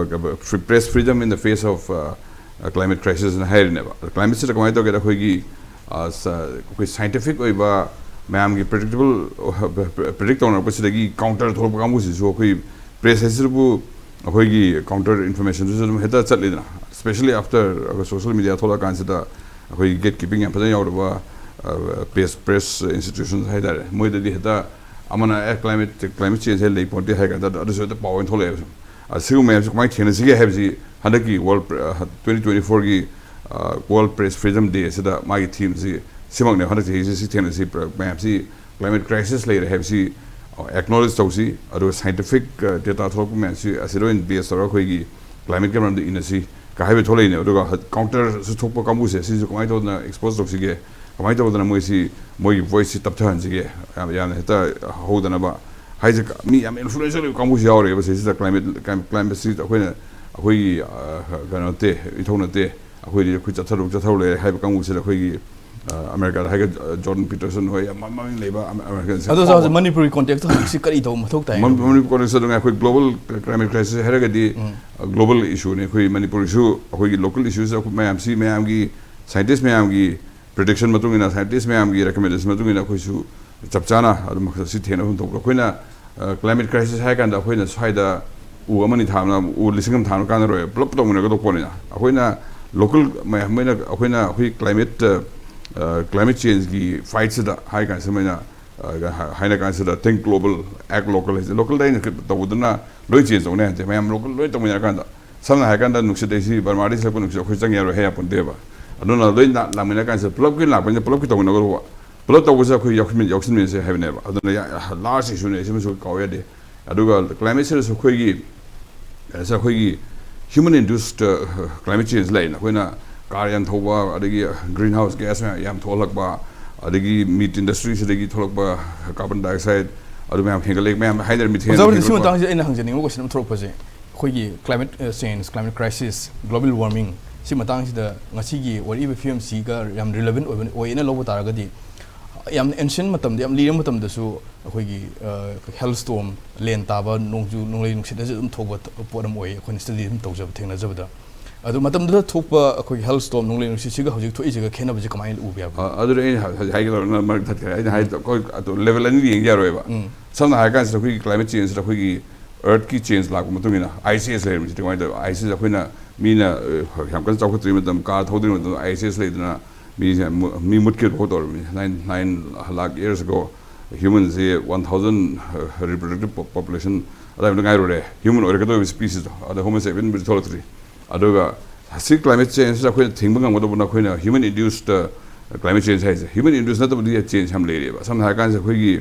press freedom in the face of climate ꯀ꯭ꯔꯥꯏꯁꯤꯁꯅ ꯍꯥꯏꯔꯤꯅꯦꯕ꯫ ꯀ꯭ꯂꯥꯏꯃꯦꯠꯁꯤꯗ ꯀꯃꯥꯏꯅ ꯇꯧꯒꯦꯗ, ꯑꯩꯈꯣꯏꯒꯤ, ꯑ, ꯁ-, ꯑꯩꯈꯣꯏ ꯁꯥꯏꯟꯇꯤꯐꯤꯛ ꯑꯣꯏꯕ ꯃꯌꯥꯝꯒꯤ ꯄ꯭ꯔꯤꯗꯤꯛꯇꯦꯕꯜ, ꯄ꯭ꯔꯤꯗꯤꯛ ꯇꯧꯅꯔꯛꯄꯁꯤꯗꯒꯤ ꯀꯥꯎꯟꯇꯔ ꯊꯣꯛꯂꯛꯄ ꯀꯥꯡꯕꯨꯁꯤꯁꯨ ꯑꯩꯈꯣꯏ ꯄ꯭ꯔꯦꯁ ꯍꯥꯏꯁꯤꯕꯨ ꯑꯩꯈꯣꯏꯒꯤ ꯀꯥꯎꯟꯇꯔ ꯏꯟꯐꯣꯔꯃꯦꯁꯟꯗꯨꯁꯨ ꯑꯗꯨꯝ ꯍꯦꯛꯇ ꯆꯠꯂꯤꯗꯅ, especially after ꯑꯩꯈꯣꯏ ꯁꯣꯁꯤꯌꯦꯜ ꯃꯤꯗꯤꯌꯥ ꯊꯣꯛꯂꯛꯑꯀꯥꯟꯁꯤꯗ ꯑꯩꯈꯣꯏꯒꯤ ꯒꯦꯠ ꯀꯤꯄꯤꯡ ꯌꯥꯝ ꯐꯖꯅ ꯌꯥꯎꯔꯕ ꯄ꯭ꯔꯦꯁ, ꯄ꯭ꯔꯦꯁ ꯏꯟꯁꯇꯤꯇ꯭ꯌꯨꯁꯟ ꯍꯥꯏꯇꯥꯔꯦ, ꯃꯣꯏꯗꯗꯤ ꯍꯦꯛꯇ ꯑꯃꯅ ꯑꯦ ꯀ꯭ꯂꯥꯏꯃꯦꯠ, ꯀ꯭ꯂꯥꯏꯃꯦꯠ ꯆꯦꯟꯖ ꯍꯥꯏ ꯂꯩ ꯄꯣꯟꯇꯦ ꯍꯥꯏ ꯀꯥꯟꯗ ꯑꯗꯨꯁꯨ ꯍꯦꯛꯇ ꯄꯥꯎ ꯑꯣꯏꯅ ꯊꯣꯛꯂꯛꯑꯦꯕ꯫ ꯁꯨꯝ ꯑꯁꯤꯒꯨꯝꯕ ꯃꯌꯥꯝꯁꯤ ꯀꯃꯥꯏꯅ ꯊꯦꯡꯅꯁꯤꯒꯦ ꯍꯥꯏꯕꯁꯤ ꯍꯟꯗꯛꯀꯤ ꯋꯥꯔꯜ, ꯇ꯭ꯋꯦꯟꯇꯤ ꯇ꯭ꯋꯦꯟꯇꯤ ꯐꯣꯔꯒꯤ ꯋꯥꯔꯜ ꯄ꯭ꯔꯦꯁ ꯐ꯭ꯔꯤꯗꯝ ꯗꯦ ꯑꯁꯤꯗ ꯃꯥꯒꯤ ꯊꯤꯝꯁꯤ ꯁꯤꯃꯛꯅꯦꯕ꯫ ꯍꯟꯗꯛ ꯆꯍꯤꯁꯤ ꯁꯤ ꯊꯦꯡꯅꯁꯤ, ꯃꯌꯥꯝꯁꯤ ꯀ꯭ꯂꯥꯏꯃꯦꯠ ꯀ꯭ꯔꯥꯏꯁꯤꯁ ꯂꯩꯔꯦ ꯍꯥꯏꯕꯁꯤ ꯑꯦꯛꯅꯣꯂꯦꯖ ꯇꯧꯁꯤ, ꯑꯗꯨꯒ ꯁꯥꯏꯟꯇꯤꯐꯤꯛ ꯗꯦꯇꯥ ꯊꯣꯛꯂꯛꯄ ꯃꯌꯥꯝꯁꯤ ꯑꯁꯤꯗ ꯑꯣꯏꯅ ꯕꯦꯁ ꯇꯧꯔꯒ ꯑꯩꯈꯣꯏꯒꯤ ꯀ꯭ꯂꯥꯏꯃꯦꯠꯀꯤ ꯃꯔꯝꯗ ꯏꯟꯅꯁꯤ ꯀ ꯍꯥꯏꯕ ꯊꯣꯛꯂꯛꯏꯅꯦ꯫ ꯑꯗꯨꯒ ꯀꯥꯎꯟꯇꯔꯁꯨ ꯊꯣꯛꯄ ꯀꯥꯡꯕꯨꯁꯦ ꯁꯤꯁꯨ ꯀꯃꯥꯏꯅ ꯇꯧꯗꯅ ꯑꯦꯛꯁꯄꯣꯖ ꯇꯧꯁꯤꯒꯦ, ꯀꯃꯥꯏꯅ ꯇꯧꯗꯅ ꯃꯣꯏꯁꯤ, ꯃꯣꯏꯒꯤ ꯚꯣꯏꯁꯁꯤ ꯇꯞꯊꯍꯟꯁꯤꯒꯦ, ꯌꯥꯝ ꯌꯥꯝꯅ ꯍꯦꯛꯇ ꯍꯧꯗꯅꯕ ꯍꯥꯏꯁꯦ꯫ ꯃꯤ ꯌꯥꯝ ꯏꯟꯐ꯭ꯂꯨꯌꯦꯟꯁꯤꯌꯦꯜ ꯑꯣꯏꯕ ꯀꯥꯡꯕꯨꯁꯨ ꯌꯥꯎꯔꯦꯕ ꯁꯤꯁꯤꯗ꯫ ꯀ꯭ꯂꯥꯏꯃꯦꯠ ꯀ꯭ꯂꯥꯏꯃꯦꯠꯁꯤ ꯑꯩꯈꯣꯏꯅ ꯑꯩꯈꯣꯏꯒꯤ ꯀꯩꯅꯣ ꯅꯠꯇꯦ, ꯏꯊꯧ ꯅꯠꯇꯦ, ꯑꯩꯈꯣꯏꯗꯤ ꯑꯩꯈꯣꯏ ꯆꯠꯊꯔꯨ ꯆꯠꯊꯔꯨ ꯂꯩꯔꯦ ꯍꯥꯏꯕ ꯀꯥꯡꯕꯨꯁꯤꯗ ꯑꯩꯈꯣꯏꯒꯤ ꯑ, ꯑꯃꯦꯔꯤꯀꯥꯗ ꯍꯥꯏꯒ ꯖꯣꯔꯗꯟ ꯄꯤꯇꯔꯁꯟ ꯍꯣꯏ ꯌꯥꯝ ꯃꯃꯤꯡ ꯂꯩꯕ ꯑꯃꯦꯔꯤꯀꯟꯁꯦ꯫ ꯑꯗꯣ ꯁꯥꯔ, ꯍꯧꯖꯤꯛ ꯃꯅꯤꯄꯨꯔꯒꯤ ꯀꯣꯟꯇꯦꯛꯁꯇ ꯍꯧꯖꯤꯛꯁꯤ ꯀꯔꯤ ꯇꯧꯕ ꯃꯊꯧ ꯇꯥꯏ? ꯃꯅꯤꯄꯨꯔ ꯀꯣꯟꯇꯦꯛꯁꯇ ꯑꯗꯨꯝ ꯑꯩꯈꯣꯏ ꯒ꯭ꯂꯣꯕꯜ ꯀ꯭ꯂꯥꯏꯃꯦꯠ ꯀ꯭ꯔꯥꯏꯁꯤꯁ ꯍꯥꯏꯔꯒꯗꯤ ꯒ꯭ꯂꯣꯕꯜ ꯏꯁꯨꯅꯤ꯫ ꯑꯩꯈꯣꯏ ꯃꯅꯤꯄꯨꯔꯒꯤꯁꯨ ꯑꯩꯈꯣꯏꯒꯤ ꯂꯣꯀꯦꯜ ꯏꯁꯨꯁꯤꯗ ꯑꯩꯈꯣꯏ ꯃꯌꯥꯝꯁꯤ, ꯃꯌꯥꯝꯒꯤ ꯁꯥꯏꯟꯇꯤꯁ ꯃꯌꯥꯝꯒꯤ ꯄ꯭ꯔꯤꯗꯤꯛꯁꯟ ꯃꯇꯨꯡ ꯏꯟꯅ, ꯁꯥꯏꯟꯇꯤꯁ ꯃꯌꯥꯝꯒꯤ ꯔꯤꯀꯃꯦꯟꯗꯦꯁꯟ ꯃꯇꯨꯡ ꯏꯟꯅ ꯑꯩꯈꯣꯏꯁꯨ ꯆꯞ ꯆꯥꯅ ꯑꯗꯨꯝ ꯁꯤ ꯊꯦꯡꯅꯐꯝ ꯊꯣꯛꯄ꯫ ꯑꯩꯈꯣꯏꯅ ꯀ꯭ꯂꯥꯏꯃꯦꯠ ꯀ꯭ꯔꯥꯏꯁꯤꯁ ꯍꯥꯏꯔ ꯀꯥꯟꯗ ꯑꯩꯈꯣꯏꯅ ꯁ꯭ꯋꯥꯏꯗ ꯎ ꯑꯃꯅꯤ ꯊꯥꯕꯅ, ꯎ ꯂꯤꯁꯤꯡ ꯑꯃ ꯊꯥꯕꯅ ꯀꯥꯟꯅꯔꯣꯏ, ꯄꯨꯂꯞ ꯇꯧꯃꯤꯟꯅꯒꯗꯧꯕ ꯄꯣꯠꯅꯤꯅ꯫ ꯑꯩꯈꯣꯏꯅ ꯂꯣꯀꯦꯜ ꯃꯌꯥꯝ, ꯃꯣꯏꯅ ꯑꯩꯈꯣꯏꯅ ꯑꯩꯈꯣꯏ ꯀ꯭ꯂꯥꯏꯃꯦꯠ ꯀ꯭ꯂꯥꯏꯃꯦꯠ ꯆꯦꯟꯖꯀꯤ ꯐꯥꯏꯠꯁꯤꯗ ꯍꯥꯏ ꯀꯥꯟꯁꯤꯗ ꯃꯣꯏꯅ ꯍꯥꯏꯅ ꯀꯥꯟꯁꯤꯗ think global, act local ꯍꯥꯏꯁꯦ꯫ ꯂꯣꯀꯦꯜꯗ ꯑꯩꯅ ꯇꯧꯕꯗꯨꯅ ꯂꯣꯏ ꯆꯦꯟꯖ ꯇꯧꯅꯤ ꯍꯥꯏꯁꯦ꯫ ꯃꯌꯥꯝ ꯂꯣꯀꯦꯜ ꯂꯣꯏ ꯇꯧꯃꯤꯟꯅꯔ ꯀꯥꯟꯗ, ꯁꯝꯅ ꯍꯥꯏꯔ ꯀꯥꯟꯗ ꯅꯨꯡꯁꯤꯠ ꯍꯥꯏꯁꯤ ꯕꯔꯃꯥꯗꯒꯤ ꯁꯤꯠꯂꯛꯄ ꯅꯨꯡꯁꯤꯠ ꯑꯩꯈꯣꯏ ꯆꯪ ꯌꯥꯔꯣꯏ ꯍꯥꯏ ꯌꯥꯄꯣꯟꯇꯦꯕ꯫ ꯑꯗꯨꯅ ꯂꯣꯏ ꯂꯥꯛꯃꯤꯟꯅꯔ ꯀꯥꯟꯁꯤꯗ ꯄꯨꯂꯞꯀꯤ ꯂꯥꯛꯄꯅꯤꯅ ꯄꯨꯂꯞꯀꯤ ꯇꯧꯃꯤꯟꯅꯒꯗꯧꯕ, ꯄꯨꯂꯞ ꯇꯧꯕꯁꯦ ꯑꯩꯈꯣꯏ ꯌꯥꯎꯁꯤꯟꯃꯤꯟ ꯌꯥꯎꯁꯤꯟꯃꯤꯟꯅꯁꯦ ꯍꯥꯏꯕꯅꯦꯕ꯫ ꯑꯗꯨꯅ ꯂꯥꯔꯖ ꯏꯁꯨꯅꯦ, ꯁꯤꯃꯁꯨ ꯀꯥꯎ ꯌꯥꯗꯦ꯫ ꯑꯗꯨꯒ ꯀ꯭ꯂꯥꯏꯃꯦꯠ ꯁꯤꯗꯁꯨ ꯑꯩꯈꯣꯏꯒꯤ ꯁꯤꯗ ꯑꯩꯈꯣꯏꯒꯤ ꯍ꯭ꯌꯨꯃꯟ ꯏꯟꯗ꯭ꯌꯨꯁ ꯀ꯭ꯂꯥꯏꯃꯦꯠ ꯆꯦꯟꯖ ꯂꯩꯅ ꯑꯩꯈꯣꯏꯅ ꯀꯥꯔ ꯌꯥꯝ ꯊꯧꯕ, ꯑꯗꯒꯤ ꯒ꯭ꯔꯤꯟ ꯍꯥꯎꯁ ꯒ꯭ꯌꯥꯁ ꯃꯌꯥꯝ ꯌꯥꯝ ꯊꯣꯛꯍꯜꯂꯛꯄ, ꯑꯗꯒꯤ ꯃꯤꯠ ꯏꯟꯗꯁꯇ꯭ꯔꯤꯁꯤꯗꯒꯤ ꯊꯣꯛꯂꯛꯄ ꯀꯥꯔꯕꯟ ꯗꯥꯏꯑꯣꯛꯁꯥꯏꯗ, ꯑꯗꯨ ꯃꯌꯥꯝ ꯍꯦꯟꯒꯠꯂꯛꯏ, ꯃꯌꯥꯝ ꯍꯥꯏꯅꯔꯦ, ꯃꯤꯊꯦꯟ ꯑꯣꯖꯥ ꯍꯣꯏꯅ ꯁꯤ ꯍꯦꯟꯒꯠꯂꯛꯄ꯫ ꯃꯇꯥꯡꯁꯤꯗ ꯑꯩꯅ ꯍꯪꯖꯅꯤꯡꯕ ꯀꯣꯏꯁꯟ ꯑꯃ ꯊꯣꯛꯂꯛꯄꯁꯦ, ꯑꯩꯈꯣꯏꯒꯤ climate change, climate crisis, global warming, ꯁꯤ ꯃꯇꯥꯡꯁꯤꯗ ꯉꯁꯤꯒꯤ ꯑꯣꯏꯔꯛꯏꯕ ꯐꯤꯕꯝꯁꯤꯒ ꯌꯥꯝ ꯔꯤꯂꯦꯚꯦꯟ ꯑꯣꯏꯕ ꯑꯣꯏꯌꯦꯅ ꯂꯧꯕ ꯇꯥꯔꯒꯗꯤ, ꯌꯥꯝꯅ ꯑꯦꯟꯁꯤꯌꯟ ꯃꯇꯝꯗ, ꯌꯥꯝ ꯂꯤꯔꯕ ꯃꯇꯝꯗꯁꯨ ꯑꯩꯈꯣꯏꯒꯤ ꯍꯦꯜ ꯁ꯭ꯇꯣꯝ, ꯂꯦꯟ ꯇꯥꯕ, ꯅꯣꯡꯖꯨ ꯅꯣꯡꯂꯩ ꯅꯨꯡꯁꯤꯠ ꯑꯁꯤ ꯑꯗꯨꯝ ꯊꯣꯛꯄ ꯄꯣꯠ ꯑꯃ ꯑꯣꯏ, ꯑꯩꯈꯣꯏꯅ ꯁ꯭ꯇꯗꯤ ꯑꯗꯨꯝ ꯇꯧꯖꯕ, ꯊꯦꯡꯅꯖꯕꯗ꯫ ꯑꯗꯨ ꯃꯇꯝꯗꯨꯗ ꯊꯣꯛꯄ ꯑꯩꯈꯣꯏꯒꯤ ꯍꯦꯜ ꯁ꯭ꯇꯣꯝ, ꯅꯣꯡꯂꯩ ꯅꯨꯡꯁꯤꯠꯁꯤꯒ ꯍꯧꯖꯤꯛ ꯊꯣꯛꯏꯁꯤꯒ ꯈꯦꯠꯅꯕꯁꯦ ꯀꯃꯥꯏꯅ ꯎꯕ ꯌꯥꯕ? ꯑ, ꯑꯗꯨꯗꯤ ꯑꯩꯅ ꯍꯧꯖꯤꯛ ꯍꯥꯏꯒꯗꯧꯔ, ꯅꯪ ꯃꯔꯛ ꯊꯠꯈ꯭ꯔꯦ꯫ ꯑꯩꯅ ꯍꯥꯏꯗꯣ ꯑꯩꯈꯣꯏ ꯑꯗꯨ ꯂꯦꯚꯦꯜ ꯑꯅꯤꯗ ꯌꯦꯡ ꯌꯥꯔꯣꯏꯕ꯫ ꯁꯝꯅ ꯍꯥꯏꯔ ꯀꯥꯟꯁꯤꯗ ꯑꯩꯈꯣꯏꯒꯤ ꯀ꯭ꯂꯥꯏꯃꯦꯠ ꯆꯦꯟꯖꯁꯤꯗ ꯑꯩꯈꯣꯏꯒꯤ ꯑꯔꯠꯀꯤ ꯆꯦꯟꯖ ꯂꯥꯛꯄ ꯃꯇꯨꯡ ꯏꯟꯅ ꯑꯥꯏꯁ ꯑꯦꯖ ꯂꯩꯔꯝꯃꯤꯁꯤꯗꯤ ꯀꯃꯥꯏꯅ ꯇꯧꯕ? ꯑꯥꯏꯁ ꯑꯦꯖ ꯑꯩꯈꯣꯏꯅ ꯃꯤꯅ, ꯑ, ꯌꯥꯝ ꯀꯟꯅ ꯆꯥꯎꯈꯠꯇ꯭ꯔꯤꯉꯩ ꯃꯇꯝ, ꯀꯥꯔ ꯊꯧꯗ꯭ꯔꯤꯉꯩ ꯃꯇꯝꯗ ꯑꯥꯏꯁ ꯑꯦꯖ ꯂꯩꯗꯅ ꯃꯤꯁꯦ ꯃꯨ-, ꯃꯤ ꯃꯨꯠꯈꯤꯕ ꯐꯥꯎ ꯇꯧꯔꯝꯃꯤ꯫ Nine, nine lakh years ago ꯍ꯭ꯌꯨꯃꯟꯁꯦ one thousand reproductive population ꯑꯗꯥꯏꯃꯨꯛꯇ ꯉꯥꯏꯔꯨꯔꯦ, ꯍ꯭ꯌꯨꯃꯟ ꯑꯣꯏꯔꯛꯀꯗꯧꯔꯤꯕ ꯁ꯭ꯄꯤꯁꯤꯁꯇꯣ꯫ ꯑꯗ Homo sapiensꯕꯨꯗꯤ ꯊꯣꯛꯂꯛꯇ꯭ꯔꯤ꯫ ꯑꯗꯨꯒ ꯁꯤ ꯀ꯭ꯂꯥꯏꯃꯦꯠ ꯆꯦꯟꯖꯁꯤꯗ ꯑꯩꯈꯣꯏꯅ ꯊꯤꯡꯕ ꯉꯝꯒꯗꯧꯕꯅ ꯑꯩꯈꯣꯏꯅ ꯍ꯭ꯌꯨꯃꯟ ꯏꯟꯗ꯭ꯌꯨꯁꯇ ꯀ꯭ꯂꯥꯏꯃꯦꯠ ꯆꯦꯟꯖ ꯍꯥꯏꯁꯦ꯫ ꯍ꯭ꯌꯨꯃꯟ ꯏꯟꯗ꯭ꯌꯨꯁ ꯅꯠꯇꯕꯗꯤ ꯆꯦꯟꯖ ꯌꯥꯝ ꯂꯩꯔꯦꯕ꯫ ꯁꯝꯅ ꯍꯥꯏꯔ ꯀꯥꯟꯁꯤꯗ ꯑꯩꯈꯣꯏꯒꯤ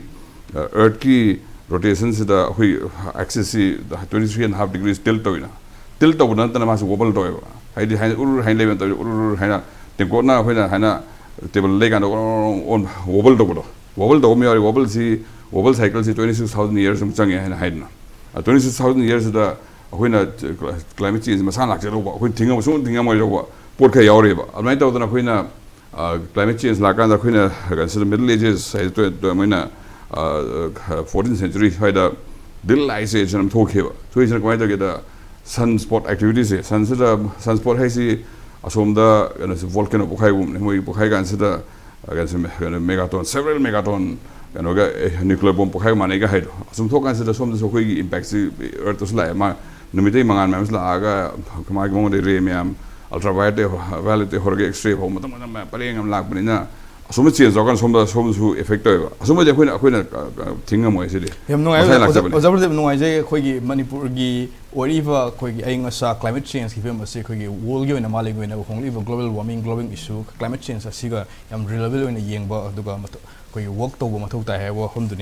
ꯑꯔꯠꯀꯤ ꯔꯣꯇꯦꯁꯟꯁꯤꯗ ꯑꯩꯈꯣꯏ ꯑꯦꯛꯁꯤꯁꯁꯤ twenty three and half degrees tilt ꯇꯧꯋꯤꯅ, ꯇꯤꯜ ꯇꯧꯕ ꯅꯠꯇꯅ ꯃꯥꯁꯤ ꯋꯣꯕꯜ ꯇꯧꯋꯦꯕ꯫ ꯍꯥꯏꯗꯤ ꯍꯥꯏꯅ ꯎꯔꯨꯔ ꯍꯥꯏꯅ ꯂꯩꯕ ꯅꯠꯇꯕ, ꯎꯔꯨꯔ ꯍꯥꯏꯅ ꯇꯦꯡꯀꯣꯠꯅ ꯑꯩꯈꯣꯏꯅ ꯍꯥꯏꯅ ꯇꯦꯕꯜ ꯂꯩꯀꯥꯟꯗ ꯑꯣꯟ ꯋꯣꯕꯜ ꯇꯧꯕꯗꯣ꯫ ꯋꯣꯕꯜ ꯇꯧꯕ ꯑꯃ ꯌꯥꯎꯔꯤ꯫ ꯋꯣꯕꯜꯁꯤ, ꯋꯣꯕꯜ ꯁꯥꯏꯀꯜꯁꯤ ꯇ꯭ꯋꯦꯟꯇꯤ ꯁꯤꯛꯁ ꯊꯥꯎꯖꯟ ꯌꯔꯁ ꯑꯃ ꯆꯪꯉꯦ ꯍꯥꯏꯅ ꯍꯥꯏꯗꯅ꯫ ꯇ꯭ꯋꯦꯟꯇꯤ ꯁꯤꯛꯁ ꯊꯥꯎꯖꯟ ꯌꯔꯁꯤꯗ ꯑꯩꯈꯣꯏꯅ ꯀ꯭ꯂꯥꯏꯃꯦꯠ ꯆꯦꯟꯖ ꯃꯁꯥꯅ ꯂꯥꯛꯆꯗꯧꯕ, ꯑꯩꯈꯣꯏꯅ ꯊꯤꯡꯉꯝꯕ ꯁꯨꯡꯊꯤꯡ ꯊꯤꯡꯉꯝꯃꯣꯏꯗꯧꯕ ꯄꯣꯠ ꯈꯔ ꯌꯥꯎꯔꯤꯕ꯫ ꯑꯗꯨꯃꯥꯏꯅ ꯇꯧꯗꯅ ꯑꯩꯈꯣꯏꯅ ꯀ꯭ꯂꯥꯏꯃꯦꯠ ꯆꯦꯟꯖ ꯂꯥꯛꯀꯥꯟꯗ ꯑꯩꯈꯣꯏꯅ ꯀꯩꯅꯣꯁꯤꯗ ꯃꯤꯗꯜ ꯑꯦꯖꯦꯁ ꯍꯥꯏꯗꯤ ꯇꯣꯏ- ꯇꯣꯏ- ꯃꯣꯏꯅ ꯐꯣꯔꯇꯤꯟ ꯁꯦꯟꯆꯨꯔꯤ ꯁ꯭ꯋꯥꯏꯗ ꯗꯤꯜ ꯑꯥꯏꯁ ꯑꯦꯖ ꯑꯃ ꯊꯣꯛꯈꯤꯕ꯫ ꯊꯣꯛꯏꯁꯤꯅ ꯀꯃꯥꯏꯅ ꯇꯧꯒꯦꯗ, ꯁꯟ ꯁ꯭ꯄꯣꯠ ꯑꯦꯛꯇꯤꯚꯤꯇꯤꯁꯁꯦ, ꯁꯟꯁꯤꯗ, ꯁꯟ ꯁ꯭ꯄꯣꯠ ꯍꯥꯏꯁꯤ ꯑꯁꯣꯝꯗ ꯀꯩꯅꯣꯁꯤ ꯚꯣꯜꯀꯦꯅꯣ ꯄꯣꯛꯈꯥꯏꯒꯨꯝꯕꯅꯤ꯫ ꯃꯣꯏ ꯄꯣꯛꯈꯥꯏ ꯀꯥꯟꯁꯤꯗ ꯀꯩꯅꯣꯁꯤ ꯀꯩꯅꯣ ꯃꯦꯒꯥꯇꯣꯟ, ꯁꯦꯕꯔꯦꯜ ꯃꯦꯒꯥꯇꯣꯟ ꯀꯩꯅꯣꯒ ꯅ꯭ꯌꯨꯀ꯭ꯂꯤꯌꯔ ꯕꯣꯝ ꯄꯣꯛꯈꯥꯏꯕ ꯃꯥꯟꯅꯩꯒ ꯍꯥꯏꯗꯣ꯫ ꯑꯁꯨꯝ ꯊꯣꯛꯀꯥꯟꯁꯤꯗ ꯁꯣꯝꯗꯁꯨ ꯑꯩꯈꯣꯏꯒꯤ ꯏꯝꯄꯦꯛꯁꯤ ꯑꯔꯠꯇꯁꯨ ꯂꯥꯛꯑꯦ꯫ ꯃꯥ ꯅꯨꯃꯤꯠꯇꯒꯤ ꯃꯉꯥꯜ ꯃꯌꯥꯝꯁꯤ ꯂꯥꯛꯑꯒ ꯃꯥꯒꯤ ꯃꯉꯣꯟꯗ ꯔꯦ ꯃꯌꯥꯝ, ꯑꯜꯇ꯭ꯔꯥ ꯚꯥꯏꯌꯣꯂꯦꯠꯇꯒꯤ ꯍꯧꯔꯒ ꯑꯦꯛꯁ ꯔꯦ ꯐꯥꯎ ꯃꯊꯪ ꯃꯊꯪ ꯃꯌꯥꯝ ꯄꯔꯦꯡ ꯑꯃ ꯂꯥꯛꯄꯅꯤꯅ, ꯑꯁꯨꯝꯕ ꯆꯦꯟꯖ ꯇꯧꯔꯀꯥꯟꯗ ꯁꯣꯝꯗ, ꯁꯣꯝꯗꯁꯨ ꯏꯐꯦꯛ ꯇꯧꯋꯦꯕ꯫ ꯑꯁꯨꯝꯕꯗꯤ ꯑꯩꯈꯣꯏꯅ, ꯑꯩꯈꯣꯏꯅ ꯑ, ꯑ, ꯊꯤꯡꯉꯝꯃꯣꯏ ꯁꯤꯗꯤ꯫ ꯌꯥꯝ ꯅꯨꯡꯉꯥꯏ ꯃꯁꯥꯅ ꯑꯣꯖꯥ, ꯂꯥꯛꯆꯕꯅꯤ꯫ ꯑꯣꯖꯥ ꯄ꯭ꯔꯗꯤꯞ, ꯅꯨꯡꯉꯥꯏꯖꯩ꯫ ꯑꯩꯈꯣꯏꯒꯤ ꯃꯅꯤꯄꯨꯔꯒꯤ ꯑꯣꯏꯔꯤꯕ ꯑꯩꯈꯣꯏꯒꯤ ꯑꯏꯪ ꯑꯁꯥ, ꯀ꯭ꯂꯥꯏꯃꯦꯠ ꯆꯦꯟꯖꯀꯤ ꯐꯤꯕꯝ ꯑꯁꯤ ꯑꯩꯈꯣꯏꯒꯤ ꯋꯥꯔꯜꯒꯤ ꯑꯣꯏꯅ ꯃꯥꯂꯦꯝꯒꯤ ꯑꯣꯏꯅ ꯍꯣꯡꯂꯛꯂꯤꯕ ꯒ꯭ꯂꯣꯕꯦꯜ ꯋꯥꯔꯃꯤꯡ, ꯒ꯭ꯂꯣꯕꯦꯜ ꯏꯁꯨ, ꯀ꯭ꯂꯥꯏꯃꯦꯠ ꯆꯦꯟꯖ ꯑꯁꯤꯒ ꯌꯥꯝ ꯔꯤꯂꯦꯕꯜ ꯑꯣꯏꯅ ꯌꯦꯡꯕ, ꯑꯗꯨꯒ ꯃꯊ-, ꯑꯩꯈꯣꯏꯒꯤ ꯋꯥꯔꯛ ꯇꯧꯕ ꯃꯊꯧ ꯇꯥꯏ ꯍꯥꯏꯕ ꯋꯥꯐꯝꯗꯨꯅꯤ꯫